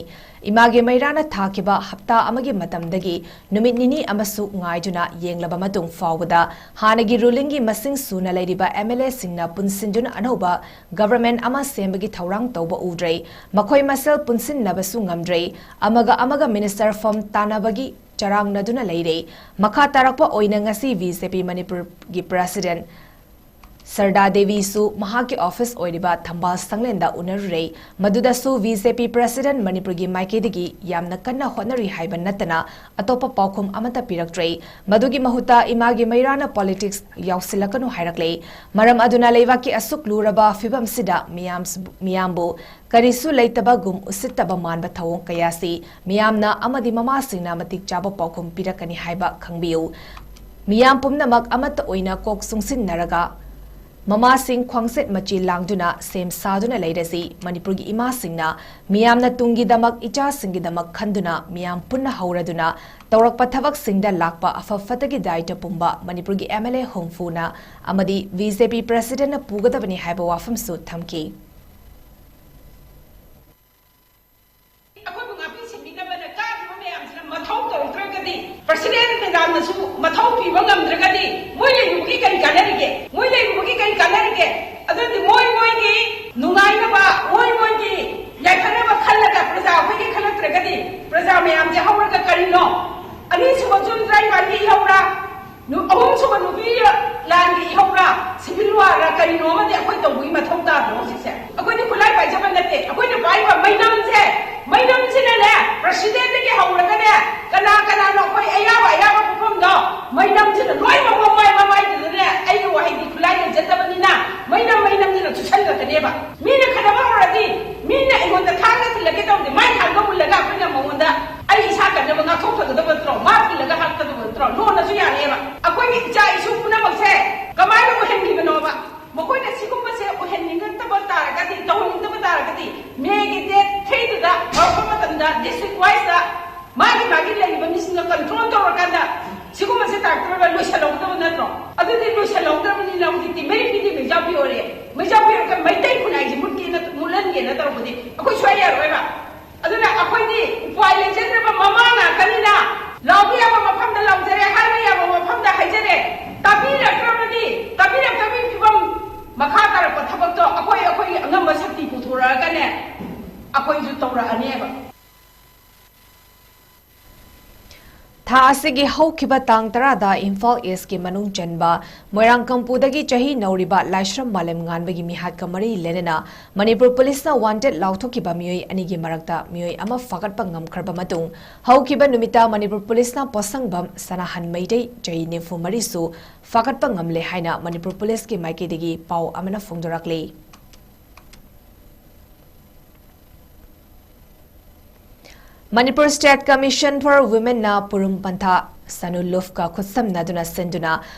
ꯏꯃꯥꯒꯤ ꯃꯩꯔꯥꯅ ꯊꯥꯈꯤꯕ ꯍꯞꯇꯥ ꯑꯃꯒꯤ ꯃꯇꯝꯗꯒꯤ ꯅꯨꯃꯤꯠ ꯅꯤꯅꯤ ꯑꯃꯁꯨ ꯉꯥꯏꯗꯨꯅ ꯌꯦꯡꯂꯕ ꯃꯇꯨꯡ ꯐꯥꯎꯕꯗ ꯍꯥꯟꯅꯒꯤ ꯔꯨꯂꯤꯡꯒꯤ ꯃꯁꯤꯡ ꯁꯨꯅ ꯂꯩꯔꯤꯕ ꯑꯦꯝ ꯑꯦꯜ ꯑꯦꯁꯤꯡꯅ ꯄꯨꯟꯁꯤꯟꯗꯨꯅ ꯑꯅꯧꯕ ꯒꯚꯔꯟꯃꯦꯟꯠ ꯑꯃ ꯁꯦꯝꯕꯒꯤ ꯊꯧꯔꯥꯡ ꯇꯧꯕ ꯎꯗ꯭ꯔꯦ꯫ ꯃꯈꯣꯏ ꯃꯁꯦꯜ ꯄꯨꯟꯁꯤꯟꯅꯕꯁꯨ ꯉꯝꯗ꯭ꯔꯦ꯫ ꯑꯃꯒ ꯑꯃꯒ ꯃꯤꯅꯤꯁꯇꯔ ꯐꯝ ꯇꯥꯟꯅꯕꯒꯤ ꯆꯔꯥꯡꯅꯗꯨꯅ ꯂꯩꯔꯦ꯫ ꯃꯈꯥ ꯇꯥꯔꯛꯄ ꯑꯣꯏꯅ ꯉꯁꯤ ꯕꯤ ꯖꯦ ꯄꯤ ꯃꯅꯤꯄꯨꯔꯒꯤ ꯄ꯭ꯔꯦꯁꯤꯗꯦꯟꯠ ꯁꯔꯗꯥ ꯗꯦꯕꯤꯁꯨ ꯃꯍꯥꯛꯀꯤ ꯑꯣꯐꯤꯁ ꯑꯣꯏꯔꯤꯕ ꯊꯝꯕꯥꯜ ꯁꯪꯂꯦꯟꯗ ꯎꯅꯔꯨꯔꯦ꯫ ꯃꯗꯨꯗꯁꯨ ꯕꯤ ꯖꯦ ꯄꯤ ꯄ꯭ꯔꯦꯁꯤꯗꯦꯟꯠ ꯃꯅꯤꯄꯨꯔꯒꯤ ꯃꯥꯏꯀꯩꯗꯒꯤ ꯌꯥꯝꯅ ꯀꯟꯅ ꯍꯣꯠꯅꯔꯤ ꯍꯥꯏꯕ ꯅꯠꯇꯅ ꯑꯇꯣꯞꯄ ꯄꯥꯎꯈꯨꯝ ꯑꯃꯠꯇ ꯄꯤꯔꯛꯇ꯭ꯔꯦ꯫ ꯃꯗꯨꯒꯤ ꯃꯍꯨꯠꯇ ꯏꯃꯥꯒꯤ ꯃꯩꯔꯥꯅ ꯄꯣꯂꯤꯇꯤꯛꯁ ꯌꯥꯎꯁꯤꯜꯂꯛꯀꯅꯨ ꯍꯥꯏꯔꯛꯂꯦ꯫ ꯃꯔꯝ ꯑꯗꯨꯅ ꯂꯩꯕꯥꯛꯀꯤ ꯑꯁꯨꯛ ꯂꯨꯔꯕ ꯐꯤꯕꯝꯁꯤꯗ ꯃꯤꯌꯥꯝ, ꯃꯤꯌꯥꯝꯕꯨ ꯀꯔꯤꯁꯨ ꯂꯩꯇꯕꯒꯨꯝ ꯎꯁꯤꯠꯇꯕ ꯃꯥꯟꯕ ꯊꯧꯑꯣꯡ ꯀꯌꯥꯁꯤ ꯃꯤꯌꯥꯝꯅ ꯑꯃꯗꯤ ꯃꯃꯥꯁꯤꯡꯅ ꯃꯇꯤꯛ ꯆꯥꯕ ꯄꯥꯎꯈꯨꯝ ꯄꯤꯔꯛꯀꯅꯤ ꯍꯥꯏꯕ ꯈꯪꯕꯤꯌꯨ꯫ ꯃꯤꯌꯥꯝ ꯄꯨꯝꯅꯃꯛ ꯑꯃꯠꯇ ꯑꯣꯏꯅ ꯀꯣꯛ ꯆꯨꯡꯁꯤꯟꯅꯔꯒ ꯃꯃꯥꯁꯤꯡ ꯈ꯭ꯋꯥꯡꯆꯦꯠ ꯃꯆꯦ ꯂꯥꯡꯗꯨꯅ ꯁꯦꯝ ꯁꯥꯗꯨꯅ ꯂꯩꯔꯁꯤ꯫ ꯃꯅꯤꯄꯨꯔꯒꯤ ꯏꯃꯥꯁꯤꯡꯅ ꯃꯤꯌꯥꯝꯅ ꯇꯨꯡꯒꯤꯗꯃꯛ, ꯏꯆꯥꯁꯤꯡꯒꯤꯗꯃꯛ ꯈꯟꯗꯨꯅ ꯃꯤꯌꯥꯝ ꯄꯨꯟꯅ ꯍꯧꯔꯗꯨꯅ ꯇꯧꯔꯛꯄ ꯊꯕꯛꯁꯤꯡꯗ ꯂꯥꯛꯄ ꯑꯐ ꯐꯠꯇꯒꯤ ꯗꯥꯏꯇ ꯄꯨꯝꯕ ꯃꯅꯤꯄꯨꯔꯒꯤ ꯑꯦꯝ ꯑꯦꯜ ꯑꯦ ꯍꯨꯝꯐꯨꯅ ꯑꯃꯗꯤ ꯕꯤ ꯖꯦ ꯄꯤ ꯄ꯭ꯔꯦꯁꯤꯗꯦꯟꯠꯅ ꯄꯨꯒꯗꯕꯅꯤ ꯍꯥꯏꯕ ꯋꯥꯐꯝꯁꯨ ꯊꯝꯈꯤ꯫ ꯑꯩꯈꯣꯏꯕꯨ ꯉꯥꯛꯄꯤ ꯁꯦꯟꯕꯤꯅꯕꯅ ꯀꯥꯔꯤꯕ ꯃꯌꯥꯝꯁꯤꯅ ꯃꯊꯧ ꯇꯧꯔꯛꯇ꯭ꯔꯒꯗꯤ, ꯄ꯭ꯔꯁꯤꯗꯦꯟꯠ ꯃꯦꯗꯥꯝꯅꯁꯨ ꯃꯊꯧ ꯄꯤꯕ ꯉꯝꯗ꯭ꯔꯒꯗꯤ, ꯃꯣꯏ ꯂꯩꯔꯨꯕꯒꯤ ꯀꯔꯤ ꯀꯥꯟꯅꯔꯤꯒꯦ? ꯃꯣꯏ ꯂꯩꯔꯨꯕꯒꯤ ꯀꯔꯤ ꯀꯥꯟꯅꯔꯤꯒꯦ? ꯑꯗꯨꯗꯤ ꯃꯣꯏ ꯃꯣꯏꯒꯤ ꯅꯨꯡꯉꯥꯏꯅꯕ, ꯃꯣꯏ ꯃꯣꯏꯒꯤ ꯌꯥꯏꯐꯅꯕ ꯈꯜꯂꯒ ꯄ꯭ꯔꯖꯥ ꯑꯩꯈꯣꯏꯒꯤ ꯈꯜꯂꯛꯇ꯭ꯔꯒꯗꯤ, ꯄ꯭ꯔꯖꯥ ꯃꯌꯥꯝꯁꯦ ꯍꯧꯔꯒ ꯀꯔꯤꯅꯣ? ꯑꯅꯤꯁꯨꯕ ꯖꯨꯟ ꯇꯔꯥꯅꯤꯄꯥꯟꯒꯤ ꯏꯍꯧꯔꯥ? ꯅꯨ-, ꯑꯍꯨꯝꯁꯨꯕ ꯅꯨꯄꯤ ꯂꯥꯟꯒꯤ ꯏꯍꯧꯔꯥ, ꯁꯤꯚꯤꯜ ꯋꯥꯔ ꯀꯔꯤꯅꯣ ꯑꯃꯗꯤ ꯑꯩꯈꯣꯏ ꯇꯧꯕꯒꯤ ꯃꯊꯧ ꯇꯥꯗ꯭ꯔꯣ ꯍꯧꯖꯤꯛꯁꯦ? ꯑꯩꯈꯣꯏꯗꯤ ꯈꯨꯠꯂꯥꯏ ꯄꯥꯏꯖꯕ ꯅꯠꯇꯦ, ꯑꯩꯈꯣꯏ ꯑꯩ ꯏꯁꯥ ꯀꯟꯅꯕ ꯉꯥꯛꯊꯣꯛꯀꯗꯕ ꯅꯠꯇ꯭ꯔꯣ? ꯃꯥ ꯊꯤꯜꯂꯒ ꯍꯥꯠꯀꯗꯕ ꯅꯠꯇ꯭ꯔꯣ? ꯂꯣꯟꯅꯁꯨ ꯌꯥꯔꯦꯕ꯫ ꯑꯩꯈꯣꯏꯒꯤ ꯏꯆꯥ ꯏꯁꯨ ꯄꯨꯝꯅꯃꯛꯁꯦ ꯀꯃꯥꯏꯅ ꯑꯣꯏꯍꯟꯈꯤꯕꯅꯣꯕ? ꯃꯈꯣꯏꯅ ꯁꯤꯒꯨꯝꯕꯁꯦ ꯑꯣꯏꯍꯟꯅꯤꯡꯉꯛꯇꯕ ꯇꯥꯔꯒꯗꯤ, ꯇꯧꯍꯟꯅꯤꯡꯗꯕ ꯇꯥꯔꯒꯗꯤ, ꯃꯦꯒꯤ ꯗꯦꯠ ꯊ꯭ꯔꯤꯗꯨꯗ ꯍꯧꯔꯛꯄ ꯃꯇꯝꯗ ꯗꯤꯁꯇ꯭ꯔꯤꯛ ꯋꯥꯏꯁꯇ ꯃꯥꯒꯤ ꯃꯥꯒꯤ ꯂꯩꯔꯤꯕ ꯃꯤꯁꯤꯡꯅ ꯀꯟꯇ꯭ꯔꯣꯜ ꯇꯧꯔꯀꯥꯟꯗ ꯁꯤꯒꯨꯝꯕꯁꯦ ꯇꯥꯔꯛꯇ꯭ꯔꯒ ꯂꯣꯏꯁꯤꯜꯍꯧꯒꯗꯕ ꯅꯠꯇ꯭ꯔꯣ? ꯑꯗꯨꯗꯤ ꯂꯣꯏꯁꯤꯜꯍꯧꯗ꯭ꯔꯕꯅꯤꯅ ꯍꯧꯖꯤꯛꯇꯤ ꯃꯩꯔꯤ ꯄꯤꯗꯤ ꯃꯩꯖꯥꯎ ꯄꯤꯌꯣꯔꯦ꯫ ꯃꯩꯖꯥꯎ ꯄꯤꯔꯒ ꯃꯩꯇꯩ ꯈꯨꯟꯅꯥꯏꯁꯦ ꯃꯨꯠꯀꯦꯅ, ꯃꯨꯠꯍꯟꯒꯦꯅ ꯇꯧꯔꯛꯄꯗꯤ ꯑꯩꯈꯣꯏ ꯁꯨꯡꯌꯥ ꯌꯥꯔꯣꯏꯕ꯫ ꯑꯗꯨꯅ ꯑꯩꯈꯣꯏꯗꯤ ꯎꯄꯥꯏ ꯂꯩꯖꯗ꯭ꯔꯕ ꯃꯃꯥ ꯉꯥꯛꯇꯅꯤꯅ ꯂꯥꯎꯕ ꯌꯥꯕ ꯃꯐꯝꯗ ꯂꯥꯎꯖꯔꯦ, ꯍꯥꯏꯕ ꯌꯥꯕ ꯃꯐꯝꯗ ꯍꯥꯏꯖꯔꯦ꯫ ꯇꯥꯕꯤꯔꯛꯇ꯭ꯔꯕꯗꯤ, ꯇꯥꯕꯤꯔꯛꯇꯕꯒꯤ ꯐꯤꯕꯝ ꯃꯈꯥ ꯇꯥꯔꯛꯄ ꯊꯕꯛꯇꯣ ꯑꯩꯈꯣꯏ ꯑꯩꯈꯣꯏꯒꯤ ꯑꯉꯝꯕ ꯁꯛꯇꯤ ꯄꯨꯊꯣꯔꯛꯑꯒꯅꯦ ꯑꯩꯈꯣꯏꯁꯨ ꯇꯧꯔꯛꯑꯅꯦꯕ꯫ ꯊꯥ ꯑꯁꯤꯒꯤ ꯍꯧꯈꯤꯕ ꯇꯥꯡ ꯇꯔꯥꯗ ꯏꯝꯐꯥꯜ ꯏꯁꯀꯤ ꯃꯅꯨꯡ ꯆꯟꯕ ꯃꯣꯏꯔꯥꯡꯀꯝꯄꯨꯗꯒꯤ ꯆꯍꯤ ꯅꯧꯔꯤꯕ ꯂꯥꯏꯁ꯭ꯔꯝ ꯃꯥꯂꯦꯝꯉꯥꯟꯕꯒꯤ ꯃꯤꯍꯥꯠꯀ ꯃꯔꯤ ꯂꯩꯅꯅ ꯃꯅꯤꯄꯨꯔ ꯄꯨꯂꯤꯁꯅ ꯋꯥꯟꯇꯦꯗ ꯂꯥꯎꯊꯣꯛꯈꯤꯕ ꯃꯤꯑꯣꯏ ꯑꯅꯤꯒꯤ ꯃꯔꯛꯇ ꯃꯤꯑꯣꯏ ꯑꯃ ꯐꯥꯒꯠꯄ ꯉꯝꯈ꯭ꯔꯕ ꯃꯇꯨꯡ, ꯍꯧꯈꯤꯕ ꯅꯨꯃꯤꯠꯇ ꯃꯅꯤꯄꯨꯔ ꯄꯨꯂꯤꯁꯅ ꯄꯣꯠꯁꯪꯕꯝ ꯁꯅꯥꯍꯟ ꯃꯩꯇꯩ, ꯆꯍꯤ ꯅꯤꯐꯨ ꯃꯔꯤꯁꯨ, ꯐꯥꯒꯠꯄ ꯉꯝꯂꯦ ꯍꯥꯏꯅ ꯃꯅꯤꯄꯨꯔ ꯄꯨꯂꯤꯁꯀꯤ ꯃꯥꯏꯀꯩꯗꯒꯤ ꯄꯥꯎ ꯑꯃꯅ ꯐꯣꯡꯗꯣꯔꯛꯂꯤ꯫ ꯃꯅꯤꯄꯨꯔ ꯁ꯭ꯇꯦꯠ ꯀꯃꯤꯁꯟ ꯐꯣꯔ ꯋꯨꯃꯦꯟꯅ ꯄꯨꯔꯨꯝ ꯄꯟꯊꯥ ꯁꯅꯨ ꯂꯨꯐꯀ ꯈꯨꯠꯁꯝꯅꯗꯨꯅ ꯁꯤꯟꯗꯨꯅ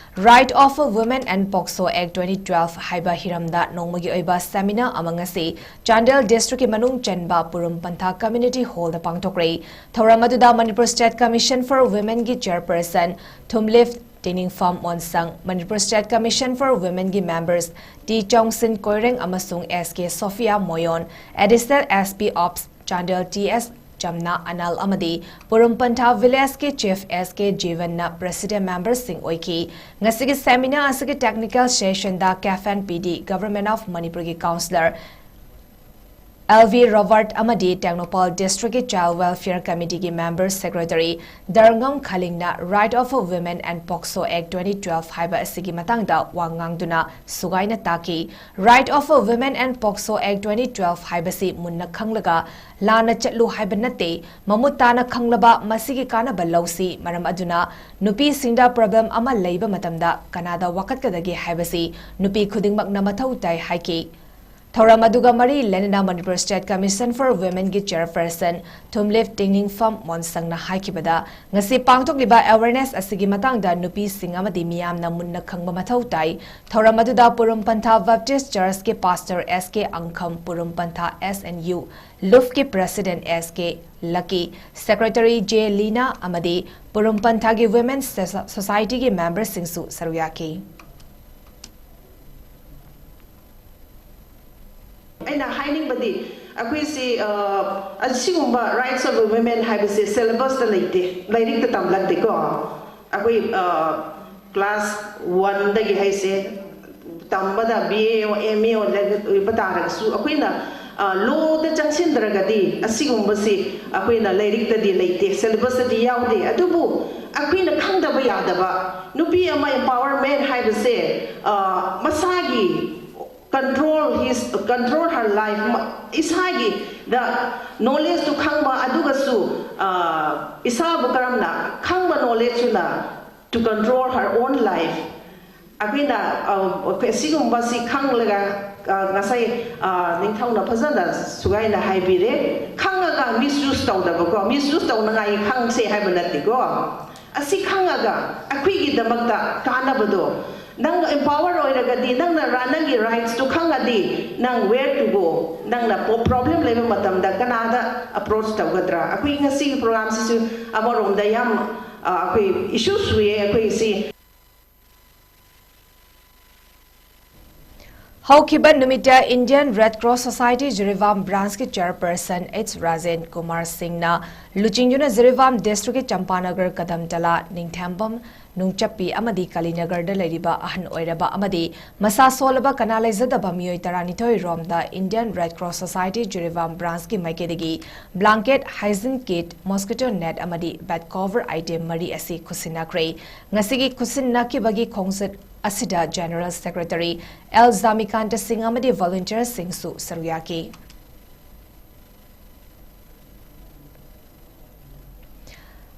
Right of a Women and POCSO Act twenty twelve ꯍꯥꯏꯕ ꯍꯤꯔꯝꯗ ꯅꯣꯡꯃꯒꯤ ꯑꯣꯏꯕ ꯁꯦꯃꯤꯅꯥꯔ ꯑꯃ ꯉꯁꯤ ꯆꯥꯟꯗꯦꯜ ꯗꯤꯁꯇ꯭ꯔꯤꯛꯀꯤ ꯃꯅꯨꯡ ꯆꯟꯕ ꯄꯨꯔꯨꯝ ꯄꯟꯊꯥ ꯀꯝꯃ꯭ꯌꯨꯅꯤꯇꯤ ꯍꯣꯜꯗ ꯄꯥꯡꯊꯣꯛꯈ꯭ꯔꯦ꯫ ꯊꯧꯔꯝ ꯑꯗꯨꯗ ꯃꯅꯤꯄꯨꯔ ꯁ꯭ꯇꯦꯠ ꯀꯃꯤꯁꯟ ꯐꯣꯔ ꯋꯨꯃꯦꯟꯒꯤ chairperson Thumlip Tiningpham Monsang, Manipur state commission for ꯋꯨꯃꯦꯟꯒꯤ ꯃꯦꯝꯕꯔꯁ ꯇꯤ ꯆꯣꯡꯁꯤꯟ ꯀꯣꯏꯔꯦꯡ ꯑꯃꯁꯨꯡ S K Sofia Moyon, additional S P ops Chandel T S Chamna Anal ꯑꯃꯗꯤ ꯄꯨꯔꯨꯝ ꯄꯟꯊꯥ ꯚꯤꯂꯦꯖꯀꯤ ꯆꯤꯐ ꯑꯦꯁ ꯀꯦ ꯖꯤꯕꯟꯅ ꯄ꯭ꯔꯦꯁꯤꯗꯦꯟ ꯃꯦꯝꯕꯔꯁꯤꯡ ꯑꯣꯏꯈꯤ꯫ ꯉꯁꯤꯒꯤ ꯁꯦꯃꯤꯅꯥꯔ ꯑꯁꯤꯒꯤ ꯇꯦꯛꯅꯤꯀꯦꯜ ꯁꯦꯁꯟꯗ ꯀꯦꯐ N P D, government of ꯃꯅꯤꯄꯨꯔꯒꯤ ꯀꯥꯎꯟꯁꯤꯂꯔ ꯑꯦꯜ ꯚꯤ ꯔꯣꯕꯔꯠ ꯑꯃꯗꯤ ꯇꯦꯡꯅꯧꯄꯥꯜ ꯗꯤꯁꯇ꯭ꯔꯤꯛꯀꯤ ꯆꯥꯏꯜ ꯋꯦꯜꯐꯤꯌꯔ ꯀꯃꯤꯇꯤꯒꯤ ꯃꯦꯝꯕꯔ ꯁꯦꯀ꯭ꯔꯦꯇꯔꯤ ꯗꯔꯉꯝ ꯈꯂꯤꯡꯅ Right of a Women and POCSO Act twenty twelve ꯍꯥꯏꯕ ꯑꯁꯤꯒꯤ ꯃꯇꯥꯡꯗ ꯋꯥ ꯉꯥꯡꯗꯨꯅ ꯁꯨꯒꯥꯏꯅ ꯇꯥꯛꯈꯤ꯫ Right of a Women and POCSO Act twenty twelve ꯍꯥꯏꯕꯁꯤ ꯃꯨꯟꯅ ꯈꯪꯂꯒ ꯂꯥꯟꯅ ꯆꯠꯂꯨ ꯍꯥꯏꯕ ꯅꯠꯇꯦ꯫ ꯃꯃꯨꯠ ꯇꯥꯅ ꯈꯪꯂꯕ ꯃꯁꯤꯒꯤ ꯀꯥꯟꯅꯕ ꯂꯧꯁꯤ꯫ ꯃꯔꯝ ꯑꯗꯨꯅ ꯅꯨꯄꯤꯁꯤꯡꯗ ꯄ꯭ꯔꯣꯕ꯭ꯂꯦꯝ ꯑꯃ ꯂꯩꯕ ꯃꯇꯝꯗ ꯀꯅꯥꯗ ꯋꯥꯀꯠꯀꯗꯒꯦ ꯍꯥꯏꯕꯁꯤ ꯅꯨꯄꯤ ꯈꯨꯗꯤꯡꯃꯛꯅ ꯃꯊꯧ ꯇꯥꯏ ꯍꯥꯏꯈꯤ꯫ ꯊꯧꯔꯝ ꯑꯗꯨꯒ ꯃꯔꯤ ꯂꯩꯅꯅ Manipur State Commission for Women ꯒꯤ chairperson ꯊꯨꯝꯂꯤꯞ ꯇꯤꯡꯅꯤꯡꯐꯝ ꯃꯣꯟꯁꯪꯅ ꯍꯥꯏꯈꯤꯕꯗ, ꯉꯁꯤ ꯄꯥꯡꯊꯣꯛꯂꯤꯕ awareness ꯑꯁꯤꯒꯤ ꯃꯇꯥꯡꯗ ꯅꯨꯄꯤꯁꯤꯡ ꯑꯃꯗꯤ ꯃꯤꯌꯥꯝꯅ ꯃꯨꯟꯅ ꯈꯪꯕ ꯃꯊꯧ ꯇꯥꯏ꯫ ꯊꯧꯔꯝ ꯑꯗꯨꯗ ꯄꯨꯔꯨꯝ ꯄꯟꯊꯥ Baptist Church ꯀꯤ pastor S K ꯑꯪꯈꯝ, ꯄꯨꯔꯨꯝ ꯄꯟꯊꯥ S N U ꯂꯨꯐꯀꯤ president S K ꯂꯛꯀꯤ, secretary J ꯂꯤꯅꯥ ꯑꯃꯗꯤ ꯄꯨꯔꯨꯝ ꯄꯟꯊꯥꯒꯤ Women Soci-, Society ꯒꯤ member ꯁꯤꯡꯁꯨ ꯁꯔꯨꯛ ꯌꯥꯈꯤ꯫ ꯑꯩꯅ ꯍꯥꯏꯅꯤꯡꯕꯗꯤ, ꯑꯩꯈꯣꯏꯁꯤ, ꯑ, ꯑꯁꯤꯒꯨꯝꯕ rights of women ꯍꯥꯏꯕꯁꯦ syllabus ꯇ ꯂꯩꯇꯦ, ꯂꯥꯏꯔꯤꯛꯇ ꯇꯝꯂꯛꯇꯦꯀꯣ꯫ ꯑꯩꯈꯣꯏ, ꯑ, class one ꯗꯒꯤ ꯍꯥꯏꯁꯦ, ꯇꯝꯕꯗ B A ꯑꯣ, M A ꯑꯣ, ꯂꯥꯏꯔꯤꯛ ꯑꯣꯏꯕ ꯇꯥꯔꯒꯁꯨ, ꯑꯩꯈꯣꯏꯅ, ꯑ, law ꯗ ꯆꯪꯁꯤꯟꯗ꯭ꯔꯒꯗꯤ ꯑꯁꯤꯒꯨꯝꯕꯁꯤ ꯑꯩꯈꯣꯏꯅ ꯂꯥꯏꯔꯤꯛꯇꯗꯤ ꯂꯩꯇꯦ, syllabus ꯇꯗꯤ ꯌꯥꯎꯗꯦ꯫ ꯑꯗꯨꯕꯨ ꯑꯩꯈꯣꯏꯅ ꯈꯪꯗꯕ ꯌꯥꯗꯕ, ꯅꯨꯄꯤ ꯑꯃ empowerment ꯍꯥꯏꯕꯁꯦ, ꯑ, ꯃꯁꯥꯒꯤ control his, control her life, ꯃ-, ꯏꯁꯥꯒꯤꯗ knowledge ꯇꯨ ꯈꯪꯕ, ꯑꯗꯨꯒꯁꯨ, ꯑ, ꯏꯁꯥꯕꯨ ꯀꯔꯝꯅ ꯈꯪꯕ knowledge ꯇꯨꯅ to control her own life꯫ ꯑꯩꯈꯣꯏꯅ, ꯑ, ꯑꯩꯈꯣꯏ ꯑꯁꯤꯒꯨꯝꯕꯁꯤ ꯈꯪꯂꯒ, ꯑ, ꯉꯁꯥꯏ, ꯑ, ꯅꯤꯡꯊꯧꯅ ꯐꯖꯅ ꯁꯨꯒꯥꯏꯅ ꯍꯥꯏꯕꯤꯔꯦ, ꯈꯪꯉꯒ misuse ꯇꯧꯗꯕꯀꯣ, misuse ꯇꯧꯅꯉꯥꯏ ꯈꯪꯁꯦ ꯍꯥꯏꯕ ꯅꯠꯇꯦꯀꯣ꯫ ꯑꯁꯤ ꯈꯪꯉꯒ ꯑꯩꯈꯣꯏꯒꯤꯗꯃꯛꯇ ꯀꯥꯟꯅꯕꯗꯣ, ꯅꯪ empower ꯑꯣꯏꯔꯒꯗꯤ, ꯅꯪꯅ ꯔ-, ꯅꯪꯒꯤ rights ꯇꯨ ꯈꯪꯉꯗꯤ, ꯅꯪ where to go, ꯅꯪꯅ ꯄꯣ-, problem ꯂꯩꯕ ꯃꯇꯝꯗ ꯀꯅꯥꯗ approach ꯇꯧꯒꯗ꯭ꯔꯥ? ꯑꯩꯈꯣꯏ ꯉꯁꯤꯒꯤ program ꯁꯤꯁꯨ ꯑꯃꯔꯣꯝꯗ ꯌꯥꯝ, ꯑ, ꯑꯩꯈꯣꯏ issue ꯁꯨꯏꯌꯦ ꯑꯩꯈꯣꯏꯁꯤ꯫ ꯍꯧꯈꯤꯕ ꯅꯨꯃꯤꯠꯇ Indian Red Cross Society Jiribam branch ꯀꯤ chairperson H ꯔꯥꯖꯦꯟ ꯀꯨꯃꯥꯔ ꯁꯤꯡꯅ ꯂꯨꯆꯤꯡꯗꯨꯅ ꯖꯤꯔꯤꯕꯥꯝ district ꯀꯤ ꯆꯝꯄꯥꯅꯒꯔ, ꯀꯗꯝꯇꯂꯥ, ꯅꯤꯡꯊꯦꯝꯕꯝ, ꯅꯨꯡꯆꯞꯄꯤ ꯑꯃꯗꯤ ꯀꯥꯂꯤꯅꯒꯔꯗ ꯂꯩꯔꯤꯕ ꯑꯍꯟ ꯑꯣꯏꯔꯕ ꯑꯃꯗꯤ ꯃꯁꯥ ꯁꯣꯜꯂꯕ ꯀꯅꯥ ꯂꯩꯖꯗꯕ ꯃꯤꯑꯣꯏ ꯇꯔꯥꯅꯤꯊꯣꯏ ꯔꯣꯝꯗ Indian Red Cross Society Jiribam branch ꯀꯤ ꯃꯥꯏꯀꯩꯗꯒꯤ blanket, hygiene kit, mosquito net ꯑꯃꯗꯤ bed cover item ꯃꯔꯤ ꯑꯁꯤ ꯈꯨꯠꯁꯤꯟꯅꯈ꯭ꯔꯦ꯫ ꯉꯁꯤꯒꯤ ꯈꯨꯠꯁꯤꯟꯅꯈꯤꯕꯒꯤ ꯈꯣꯡꯆꯠ ꯑꯁꯤꯗ General Secretary L ꯖꯥꯃꯤꯀꯥꯟꯇ ꯁꯤꯡ ꯑꯃꯗꯤ volunteer ꯁꯤꯡꯁꯨ ꯁꯔꯨꯛ ꯌꯥꯈꯤ꯫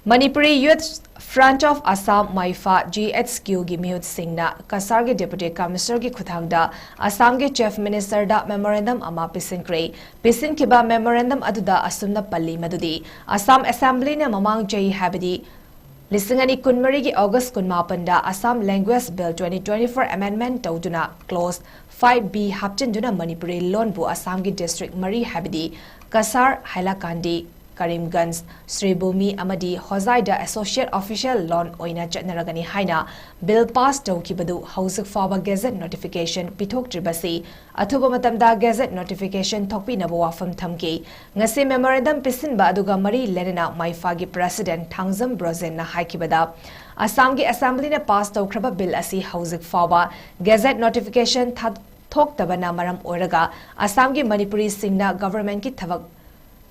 Manipuri Youth Front of Assam, ꯃꯥꯏꯐꯥ, ꯖꯤ ꯑꯦꯆ ꯀ꯭ꯌꯨꯒꯤ ꯃꯤꯍꯨꯠꯁꯤꯡꯅ ꯀꯁꯥꯔꯒꯤ Deputy Commissionerꯒꯤ ꯈꯨꯠꯊꯥꯡꯗ ꯑꯁꯥꯝꯒꯤ Chief Ministerꯗ memorandum ꯑꯃ ꯄꯤꯁꯤꯟꯈ꯭ꯔꯦ꯫ ꯄꯤꯁꯤꯟꯈꯤꯕ memorandum ꯑꯗꯨꯗ ꯑꯁꯨꯝꯅ ꯄꯜꯂꯤ ꯃꯗꯨꯗꯤ, ꯑꯁꯥꯝ Assemblyꯅ ꯃꯃꯥꯡ ꯆꯍꯤ, ꯍꯥꯏꯕꯗꯤ ꯂꯤꯁꯤꯡ ꯑꯅꯤ ꯀꯨꯟꯃꯔꯤꯒꯤ August ꯀꯨꯟꯃꯥꯄꯟꯗ Assam Language Bill twenty twenty-four amendment ꯇꯧꯗꯨꯅ clause five B ꯍꯥꯞꯆꯤꯟꯗꯨꯅ ꯃꯅꯤꯄꯨꯔꯤ ꯂꯣꯟꯕꯨ ꯑꯁꯥꯝꯒꯤ district ꯃꯔꯤ, ꯍꯥꯏꯕꯗꯤ ꯀꯁꯥꯔ, ꯍꯥꯏꯂꯥꯀꯥꯟꯗꯤ, ꯀꯔꯤꯝꯒꯟꯖ, ꯁ꯭ꯔꯤꯚꯨꯃꯤ ꯑꯃꯗꯤ ꯍꯣꯖꯥꯏꯗ associate official ꯂꯣꯟ ꯑꯣꯏꯅ ꯆꯠꯅꯔꯒꯅꯤ ꯍꯥꯏꯅ bill pass ꯇꯧꯈꯤꯕꯗꯨ ꯍꯧꯖꯤꯛ ꯐꯥꯎꯕ gazette notification ꯄꯤꯊꯣꯛꯇ꯭ꯔꯤꯕꯁꯤ ꯑꯊꯨꯕ ꯃꯇꯝꯗ gazette notification ꯊꯣꯛꯄꯤꯅꯕ ꯋꯥꯐꯝ ꯊꯝꯈꯤ꯫ ꯉꯁꯤ memorandum ꯄꯤꯁꯤꯟꯕ ꯑꯗꯨꯒ ꯃꯔꯤ ꯂꯩꯅꯅ ꯃꯥꯏꯐꯥꯒꯤ President ꯊꯥꯡꯖꯝ ꯕ꯭ꯔꯣꯖꯦꯟꯅ ꯍꯥꯏꯈꯤꯕꯗ, ꯑꯁꯥꯝꯒꯤ Assemblyꯅ pass ꯇꯧꯈ꯭ꯔꯕ bill ꯑꯁꯤ ꯍꯧꯖꯤꯛ ꯐꯥꯎꯕ gazette notification ꯊꯥ-, ꯊꯣꯛꯇꯕꯅ ꯃꯔꯝ ꯑꯣꯏꯔꯒ ꯑꯁꯥꯝꯒꯤ ꯃꯅꯤꯄꯨꯔꯤꯁꯤꯡꯅ governmentꯀꯤ ꯊꯕꯛ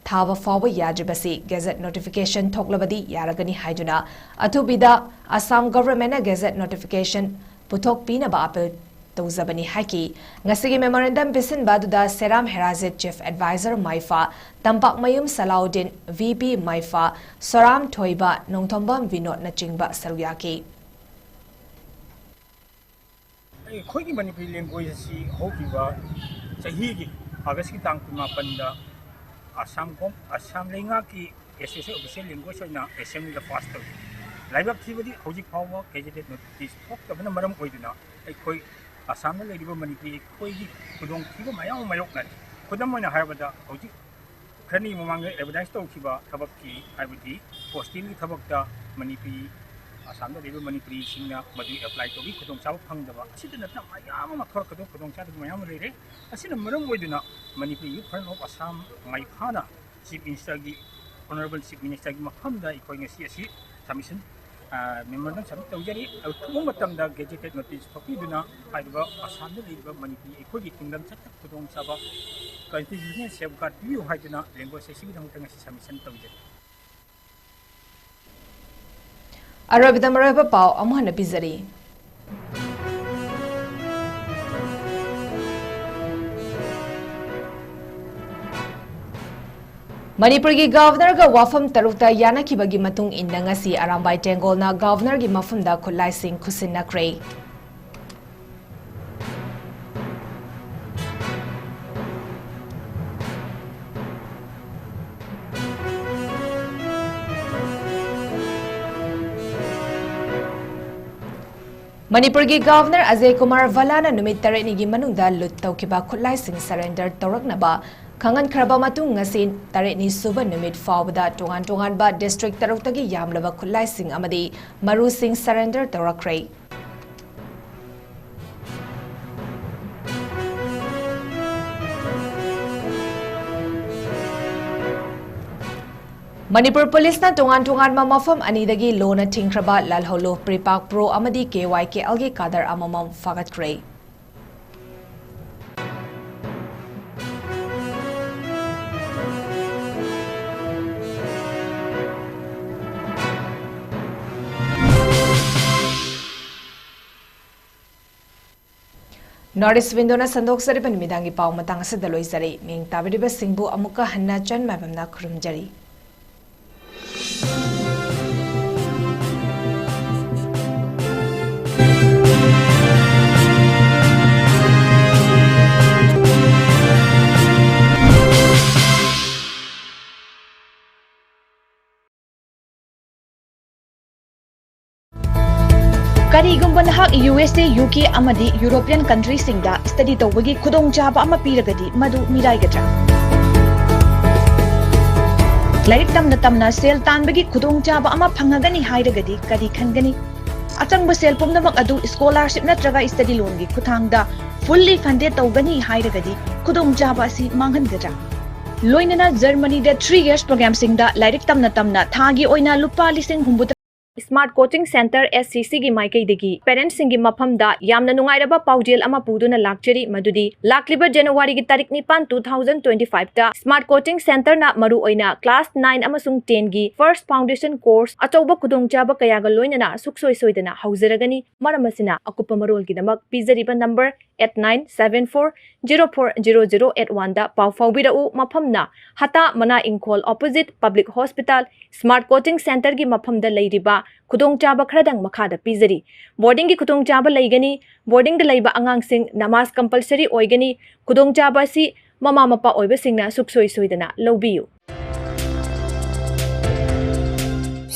ꯊꯥꯕ ꯐꯥꯎꯕ ꯌꯥꯗ꯭ꯔꯤꯕꯁꯤ gazette notification ꯊꯣꯛꯂꯕꯗꯤ ꯌꯥꯔꯒꯅꯤ ꯍꯥꯏꯗꯨꯅ ꯑꯊꯨꯕꯤꯗ ꯑꯁꯥꯝ governmentꯅ gazette notification ꯄꯨꯊꯣꯛꯄꯤꯅꯕ appeal ꯇꯧꯖꯕꯅꯤ ꯍꯥꯏꯈꯤ꯫ ꯉꯁꯤꯒꯤ memorandum ꯄꯤꯁꯤꯟꯕ ꯑꯗꯨꯗ ꯁꯦꯔꯥꯝ ꯍꯦꯔꯥꯖꯤꯠ, Chief Advisor ꯃꯥꯏꯐꯥ, ꯇꯝꯄꯥꯛꯃꯌꯨꯝ ꯁꯂꯥꯎꯗꯤꯟ, V P ꯃꯥꯏꯐꯥ, ꯁꯣꯔꯥꯝ ꯊꯣꯏꯕ, ꯅꯣꯡꯊꯣꯝꯕꯝ ꯕꯤꯅꯣꯗꯅꯆꯤꯡꯕ ꯁꯔꯨꯛ ꯌꯥꯈꯤ꯫ ꯑꯩꯈꯣꯏꯒꯤ ꯃꯅꯤꯄꯨꯔꯤ language ꯑꯁꯤ ꯍꯧꯈꯤꯕ ꯆꯍꯤꯒꯤ Augustꯀꯤ ꯇꯥꯡ ꯀꯨꯟꯃꯥꯄꯟꯗ ꯑꯁꯥꯝ ꯒꯣꯝ-, ꯑꯁꯥꯝ ꯂꯩꯉꯥꯛꯀꯤ associate official language ꯑꯣꯏꯅ Assemblyꯗ pass ꯇꯧꯏ꯫ ꯂꯥꯏꯕꯛ ꯊꯤꯕꯗꯤ ꯍꯧꯖꯤꯛ ꯐꯥꯎꯕ gazetted notice ꯊꯣꯛꯇꯕꯅ ꯃꯔꯝ ꯑꯣꯏꯗꯨꯅ ꯑꯩꯈꯣꯏ ꯑꯁꯥꯝꯗ ꯂꯩꯔꯤꯕ ꯃꯅꯤꯄꯨꯔꯤ ꯑꯩꯈꯣꯏꯒꯤ ꯈꯨꯗꯣꯡꯊꯤꯕ ꯃꯌꯥꯝ ꯑꯃ ꯃꯥꯌꯣꯛꯅꯔꯤ꯫ ꯈꯨꯗꯝ ꯑꯣꯏꯅ ꯍꯥꯏꯔꯕꯗ, ꯍꯧꯖꯤꯛ ꯈꯔꯅꯤ ꯃꯃꯥꯡꯗ advertise ꯇꯧꯈꯤꯕ ꯊꯕꯛꯀꯤ, ꯍꯥꯏꯕꯗꯤ postingꯒꯤ ꯊꯕꯛꯇ ꯃꯅꯤꯄꯨꯔꯤ, ꯑꯁꯥꯝꯗ ꯂꯩꯔꯤꯕ ꯃꯅꯤꯄꯨꯔꯤꯁꯤꯡꯅ ꯃꯗꯨ apply ꯇꯧꯕꯒꯤ ꯈꯨꯗꯣꯡꯆꯥꯕ ꯐꯪꯗꯕ ꯑꯁꯤꯗ ꯅꯠꯇꯅ ꯃꯌꯥꯝ ꯑꯃ ꯈꯔ ꯈꯨꯗꯣꯡ, ꯈꯨꯗꯣꯡꯆꯥꯗꯕ ꯃꯌꯥꯝ ꯑꯃ ꯂꯩꯔꯦ꯫ ꯑꯁꯤꯅ ꯃꯔꯝ ꯑꯣꯏꯗꯨꯅ Manipur Youth Front of Assam ꯃꯥꯏꯐꯥꯅ Chief Ministerꯒꯤ, Honourable Chief Ministerꯒꯤ ꯃꯐꯝꯗ ꯑꯩꯈꯣꯏ ꯉꯁꯤ ꯑꯁꯤ submission, ꯑ, memorandum submit ꯇꯧꯖꯔꯤ꯫ ꯑꯊꯨꯕ ꯃꯇꯝꯗ gazetted notice ꯊꯣꯛꯄꯤꯗꯨꯅ ꯍꯥꯏꯔꯤꯕ ꯑꯁꯥꯝꯗ ꯂꯩꯔꯤꯕ ꯃꯅꯤꯄꯨꯔꯤ ꯑꯩꯈꯣꯏꯒꯤ ꯈꯨꯗꯣꯡꯆꯥꯕ constitutional safeguard ꯄꯤꯕꯤꯌꯨ ꯍꯥꯏꯗꯨꯅ language ꯑꯁꯤꯒꯤꯗꯃꯛꯇ ꯉꯁꯤ submission ꯇꯧꯖꯔꯤ꯫ ꯑꯔꯣꯏꯕꯗ ꯃꯔꯨꯑꯣꯏꯕ ꯄꯥꯎ ꯑꯃꯨꯛ ꯍꯟꯅ ꯄꯤꯖꯔꯤ꯫ ꯃꯅꯤꯄꯨꯔꯒꯤ ꯒꯚꯔꯅꯔꯒ ꯋꯥꯐꯝ ꯇꯔꯨꯛꯇ ꯌꯥꯅꯈꯤꯕꯒꯤ ꯃꯇꯨꯡ ꯏꯟꯅ ꯉꯁꯤ ꯑꯔꯥꯝꯕꯥꯏ ꯇꯦꯡꯒꯣꯜꯅ ꯒꯚꯔꯅꯔꯒꯤ ꯃꯐꯝꯗ ꯈꯨꯠꯂꯥꯏꯁꯤꯡ ꯈꯨꯠꯁꯤꯟꯅꯈ꯭ꯔꯦ꯫ ꯃꯅꯤꯄꯨꯔꯒꯤ ꯒꯚꯔꯅꯔ ꯑꯖꯌ ꯀꯨꯃꯥꯔ ꯚꯜꯂꯥꯅ ꯅꯨꯃꯤꯠ ꯇꯔꯦꯠꯅꯤꯒꯤ ꯃꯅꯨꯡꯗ ꯂꯨꯠ ꯇꯧꯈꯤꯕ ꯈꯨꯠꯂꯥꯏꯁꯤꯡ ꯁꯔꯦꯟꯗꯔ ꯇꯧꯔꯛꯅꯕ ꯈꯪꯍꯟꯈ꯭ꯔꯕ ꯃꯇꯨꯡ, ꯉꯁꯤ ꯇꯔꯦꯠꯅꯤ ꯁꯨꯕ ꯅꯨꯃꯤꯠ ꯐꯥꯎꯕꯗ ꯇꯣꯉꯥꯟ ꯇꯣꯉꯥꯟꯕ ꯗꯤꯁꯇ꯭ꯔꯤꯛ ꯇꯔꯨꯛꯇꯒꯤ ꯌꯥꯝꯂꯕ ꯈꯨꯠꯂꯥꯏꯁꯤꯡ ꯑꯃꯗꯤ ꯃꯔꯨꯁꯤꯡ ꯁꯔꯦꯟꯗꯔ ꯇꯧꯔꯛꯈ꯭ꯔꯦ꯫ ꯃꯅꯤꯄꯨꯔ ꯄꯨꯂꯤꯁꯅ ꯇꯣꯉꯥꯟ ꯇꯣꯉꯥꯟꯕ ꯃꯐꯝ ꯑꯅꯤꯗꯒꯤ ꯂꯣꯟꯅ ꯊꯤꯡꯈ꯭ꯔꯕ ꯂꯥꯜꯍꯧꯂꯨꯞ ꯄ꯭ꯔꯤꯄꯥꯛ ꯄ꯭ꯔꯣ ꯑꯃꯗꯤ ꯀꯦ ꯋꯥꯏ ꯀꯦ ꯑꯦꯜꯒꯤ ꯀꯥꯗꯔ ꯑꯃꯃꯝ ꯐꯥꯒꯠꯈ꯭ꯔꯦ꯫ North East Window ꯅ ꯁꯟꯗꯣꯛꯆꯔꯤꯕ ꯅꯨꯃꯤꯗꯥꯡꯒꯤ ꯄꯥꯎ ꯃꯇꯥꯡ ꯑꯁꯤꯗ ꯂꯣꯏꯖꯔꯦ꯫ ꯃꯤꯡ ꯇꯥꯕꯤꯔꯤꯕꯁꯤꯡꯕꯨ ꯑꯃꯨꯛꯀ ꯍꯟꯅ ꯆꯟ ꯃꯥꯏꯕꯝꯅ ꯈꯨꯔꯨꯝꯖꯔꯤ꯫ ꯀꯔꯤꯒꯨꯝꯕ ꯅꯍꯥꯛ ꯌꯨ ꯑꯦꯁ ꯑꯦ, ꯌꯨ ꯀꯦ ꯑꯃꯗꯤ ꯌꯨꯔꯣꯄꯤꯌꯟ ꯀꯟꯇ꯭ꯔꯤꯁꯤꯡꯗ ꯁ꯭ꯇꯗꯤ ꯇꯧꯕꯒꯤ ꯈꯨꯗꯣꯡꯆꯥꯕ ꯑꯃ ꯄꯤꯔꯒꯗꯤ, ꯃꯗꯨ ꯃꯤꯔꯥꯏꯒꯗ꯭ꯔꯥ? ꯂꯥꯏꯔꯤꯛ ꯇꯝꯅ ꯇꯝꯅ ꯁꯦꯜ ꯇꯥꯟꯕꯒꯤ ꯈꯨꯗꯣꯡꯆꯥꯕ ꯑꯃ ꯐꯪꯉꯒꯅꯤ ꯍꯥꯏꯔꯒꯗꯤ ꯀꯔꯤ ꯈꯟꯒꯅꯤ? ꯑꯆꯪꯕ ꯁꯦꯜ ꯄꯨꯝꯅꯃꯛ ꯑꯗꯨ ꯁ꯭ꯀꯣꯂꯥꯔꯁꯤꯞ ꯅꯠꯇ꯭ꯔꯒ ꯁ꯭ꯇꯗꯤ ꯂꯣꯟꯒꯤ ꯈꯨꯠꯊꯥꯡꯗ ꯐꯨꯜꯂꯤ ꯐꯟꯗꯦꯗ ꯇꯧꯒꯅꯤ ꯍꯥꯏꯔꯒꯗꯤ ꯈꯨꯗꯣꯡꯆꯥꯕ ꯑꯁꯤ ꯃꯥꯡꯍꯟꯒꯗ꯭ꯔꯥ? ꯂꯣꯏꯅꯅ ꯖꯔꯃꯅꯤꯗ ꯊ꯭ꯔꯤ ꯌꯔꯁ ꯄ꯭ꯔꯣꯒ꯭ꯔꯥꯝꯁꯤꯡꯗ ꯂꯥꯏꯔꯤꯛ ꯇꯝꯅ ꯇꯝꯅ ꯊꯥꯒꯤ ꯑꯣꯏꯅ ꯂꯨꯄꯥ ꯂꯤꯁꯤꯡ ꯍꯨꯝꯐꯨꯇꯔꯥ Smart Coaching Center, S C C ꯒꯤ ꯃꯥꯏꯀꯩꯗꯒꯤ parents ꯁꯤꯡꯒꯤ ꯃꯐꯝꯗ ꯌꯥꯝꯅ ꯅꯨꯡꯉꯥꯏꯔꯕ ꯄꯥꯎꯖꯦꯜ ꯑꯃ ꯄꯨꯗꯨꯅ ꯂꯥꯛꯆꯔꯤ, ꯃꯗꯨꯗꯤ ꯂꯥꯛꯂꯤꯕ January ꯒꯤ ꯇꯥꯔꯤꯛ ꯅꯤꯄꯥꯟ, two thousand twenty-five ꯇ Smart Coaching Center ꯅ ꯃꯔꯨꯑꯣꯏꯅ class nine ꯑꯃꯁꯨꯡ ten ꯒꯤ first foundation course ꯑꯆꯧꯕ ꯈꯨꯗꯣꯡꯆꯥꯕ ꯀꯌꯥꯒ ꯂꯣꯏꯅꯅ ꯁꯨꯛꯁꯣꯏ ꯁꯣꯏꯗꯅ ꯍꯧꯖꯔꯒꯅꯤ꯫ ꯃꯔꯝ ꯑꯁꯤꯅ, ꯑꯀꯨꯞꯄ ꯃꯔꯣꯜꯒꯤꯗꯃꯛ ꯄꯤꯖꯔꯤꯕ number eight nine seven four zero four zero zero eight one ꯗ ꯄꯥꯎ ꯐꯥꯎꯕꯤꯔꯛꯎ꯫ ꯃꯐꯝꯅ ꯍꯇꯥ ꯃꯅꯥ ꯏꯪꯈꯣꯜ, opposite Public Hospital, Smart Coaching Center ꯒꯤ ꯃꯐꯝꯗ ꯂꯩꯔꯤꯕ ꯈꯨꯗꯣꯡꯆꯥꯕ ꯈꯔꯗꯪ ꯃꯈꯥꯗ ꯄꯤꯖꯔꯤ꯫ Boarding ꯒꯤ ꯈꯨꯗꯣꯡꯆꯥꯕ ꯂꯩꯒꯅꯤ꯫ Boarding ꯗ ꯂꯩꯕ ꯑꯉꯥꯡꯁꯤꯡ ꯅꯃꯥꯖ compulsory ꯑꯣꯏꯒꯅꯤ꯫ ꯈꯨꯗꯣꯡꯆꯥꯕ ꯑꯁꯤ ꯃꯃꯥ ꯃꯄꯥ ꯑꯣꯏꯕꯁꯤꯡꯅ ꯁꯨꯛꯁꯣꯏ ꯁꯣꯏꯗꯅ ꯂꯧꯕꯤꯌꯨ꯫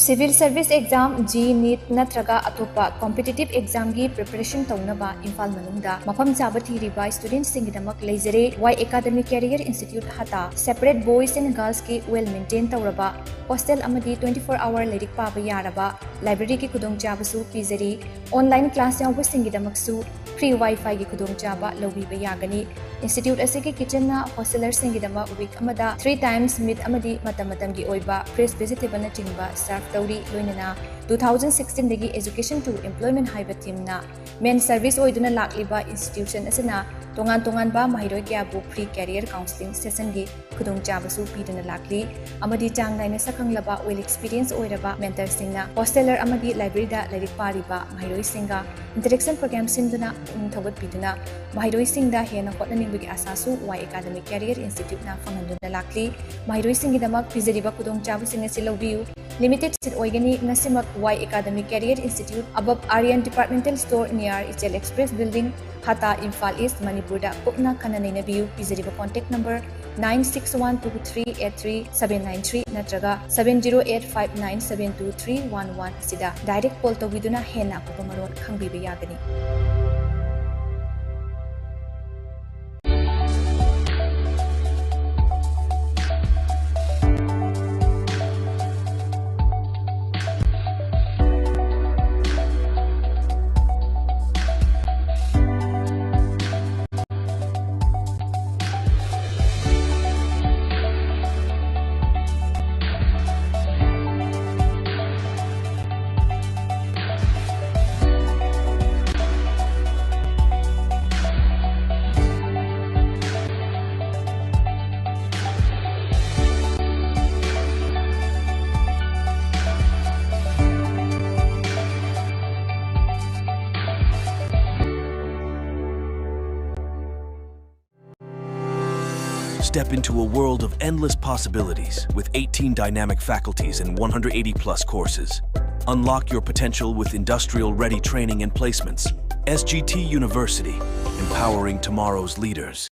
Civil Service Exam, JEE, NEET ꯅꯠꯇ꯭ꯔꯒ ꯑꯇꯣꯞꯄ competitive exam ꯒꯤ preparation ꯇꯧꯅꯕ ꯏꯝꯐꯥꯜ ꯃꯅꯨꯡꯗ ꯃꯐꯝ ꯆꯥꯕ ꯊꯤꯔꯤꯕ student ꯁꯤꯡꯒꯤꯗꯃꯛ ꯂꯩꯖꯔꯦ꯫ Y Academy Career Institute ꯍꯇꯥ꯫ Separate boys and girls ꯀꯤ well maintain ꯇꯧꯔꯕ hostel ꯑꯃꯗꯤ twenty-four hour ꯂꯥꯏꯔꯤꯛ ꯄꯥꯕ ꯌꯥꯔꯕ library ꯒꯤ ꯈꯨꯗꯣꯡꯆꯥꯕꯁꯨ ꯄꯤꯖꯔꯤ꯫ Online class ꯌꯥꯎꯕꯁꯤꯡꯒꯤꯗꯃꯛꯁꯨ free Wi-Fi ꯒꯤ ꯈꯨꯗꯣꯡꯆꯥꯕ ꯂꯧꯕꯤꯕ ꯌꯥꯒꯅꯤ꯫ Institute ꯑꯁꯤꯒꯤ kitchen ꯅ hostelers ꯁꯤꯡꯒꯤꯗꯃꯛ week ꯑꯃꯗ three times meat ꯑꯃꯗꯤ ꯃꯇꯝ ꯃꯇꯝꯒꯤ ꯑꯣꯏꯕ fresh vegetable ꯅꯆꯤꯡꯕ serve ꯇꯧꯔꯤ꯫ ꯂꯣꯏꯅꯅ two thousand sixteen ꯗꯒꯤ Education to Employment ꯍꯥꯏꯕ theme ꯅ main service ꯑꯣꯏꯗꯨꯅ ꯂꯥꯛꯂꯤꯕ institution ꯑꯁꯤꯅ ꯇꯣꯉꯥꯟ ꯇꯣꯉꯥꯟꯕ ꯃꯍꯩꯔꯣꯏ ꯀꯌꯥꯕꯨ free career counselling session ꯒꯤ ꯈꯨꯗꯣꯡꯆꯥꯕꯁꯨ ꯄꯤꯗꯨꯅ ꯂꯥꯛꯂꯤ꯫ ꯑꯃꯗꯤ ꯆꯥꯡ ꯅꯥꯏꯅ ꯁꯛꯈꯪꯂꯕ, well experience ꯑꯣꯏꯔꯕ mentor ꯁꯤꯡꯅ hostel ꯑꯃꯗꯤ library ꯗ ꯂꯥꯏꯔꯤꯛ ꯄꯥꯔꯤꯕ ꯃꯍꯩꯔꯣꯏꯁꯤꯡꯒ interaction program ꯁꯤꯟꯗꯨꯅ ꯄꯨꯛꯅꯤꯡ ꯊꯧꯒꯠꯄꯤꯗꯨꯅ ꯃꯍꯩꯔꯣꯏꯁꯤꯡꯗ ꯍꯦꯟꯅ ꯍꯣꯠꯅꯅꯤꯡꯕꯒꯤ ꯑꯥꯁꯥꯁꯨ Y Academy Career Institute ꯅ ꯐꯪꯍꯟꯗꯨꯅ ꯂꯥꯛꯂꯤ꯫ ꯃꯍꯩꯔꯣꯏꯁꯤꯡꯒꯤꯗꯃꯛ ꯄꯤꯖꯔꯤꯕ ꯈꯨꯗꯣꯡꯆꯥꯕꯁꯤꯡ ꯑꯁꯤ ꯂꯧꯕꯤꯌꯨ꯫ Limited seat ꯑꯣꯏꯒꯅꯤ꯫ ꯉꯁꯤꯃꯛ Y Academy Career Institute, above Aryan Departmental Store, near Ichel Express Building, ꯍꯇꯥ, ꯏꯝꯐꯥꯜ ꯏꯁ꯭ꯠ, ꯃꯅꯤꯄꯨꯔꯗ ꯀꯨꯞꯅ ꯈꯟꯅ ꯅꯩꯅꯕꯤꯌꯨ꯫ ꯄꯤꯖꯔꯤꯕ contact number nine six one two three eight three seven nine three ꯅꯠꯇ꯭ꯔꯒ seven zero eight five nine seven two three one one ꯑꯁꯤꯗ direct call ꯇꯧꯕꯤꯗꯨꯅ ꯍꯦꯟꯅ ꯑꯀꯨꯞꯄ ꯃꯔꯣꯜ ꯈꯪꯕꯤꯕ ꯌꯥꯒꯅꯤ꯫ Step into a world of endless possibilities with eighteen dynamic faculties and one hundred eighty plus courses. Unlock your potential with industrial ready training and placements. S G T University, empowering tomorrow's leaders.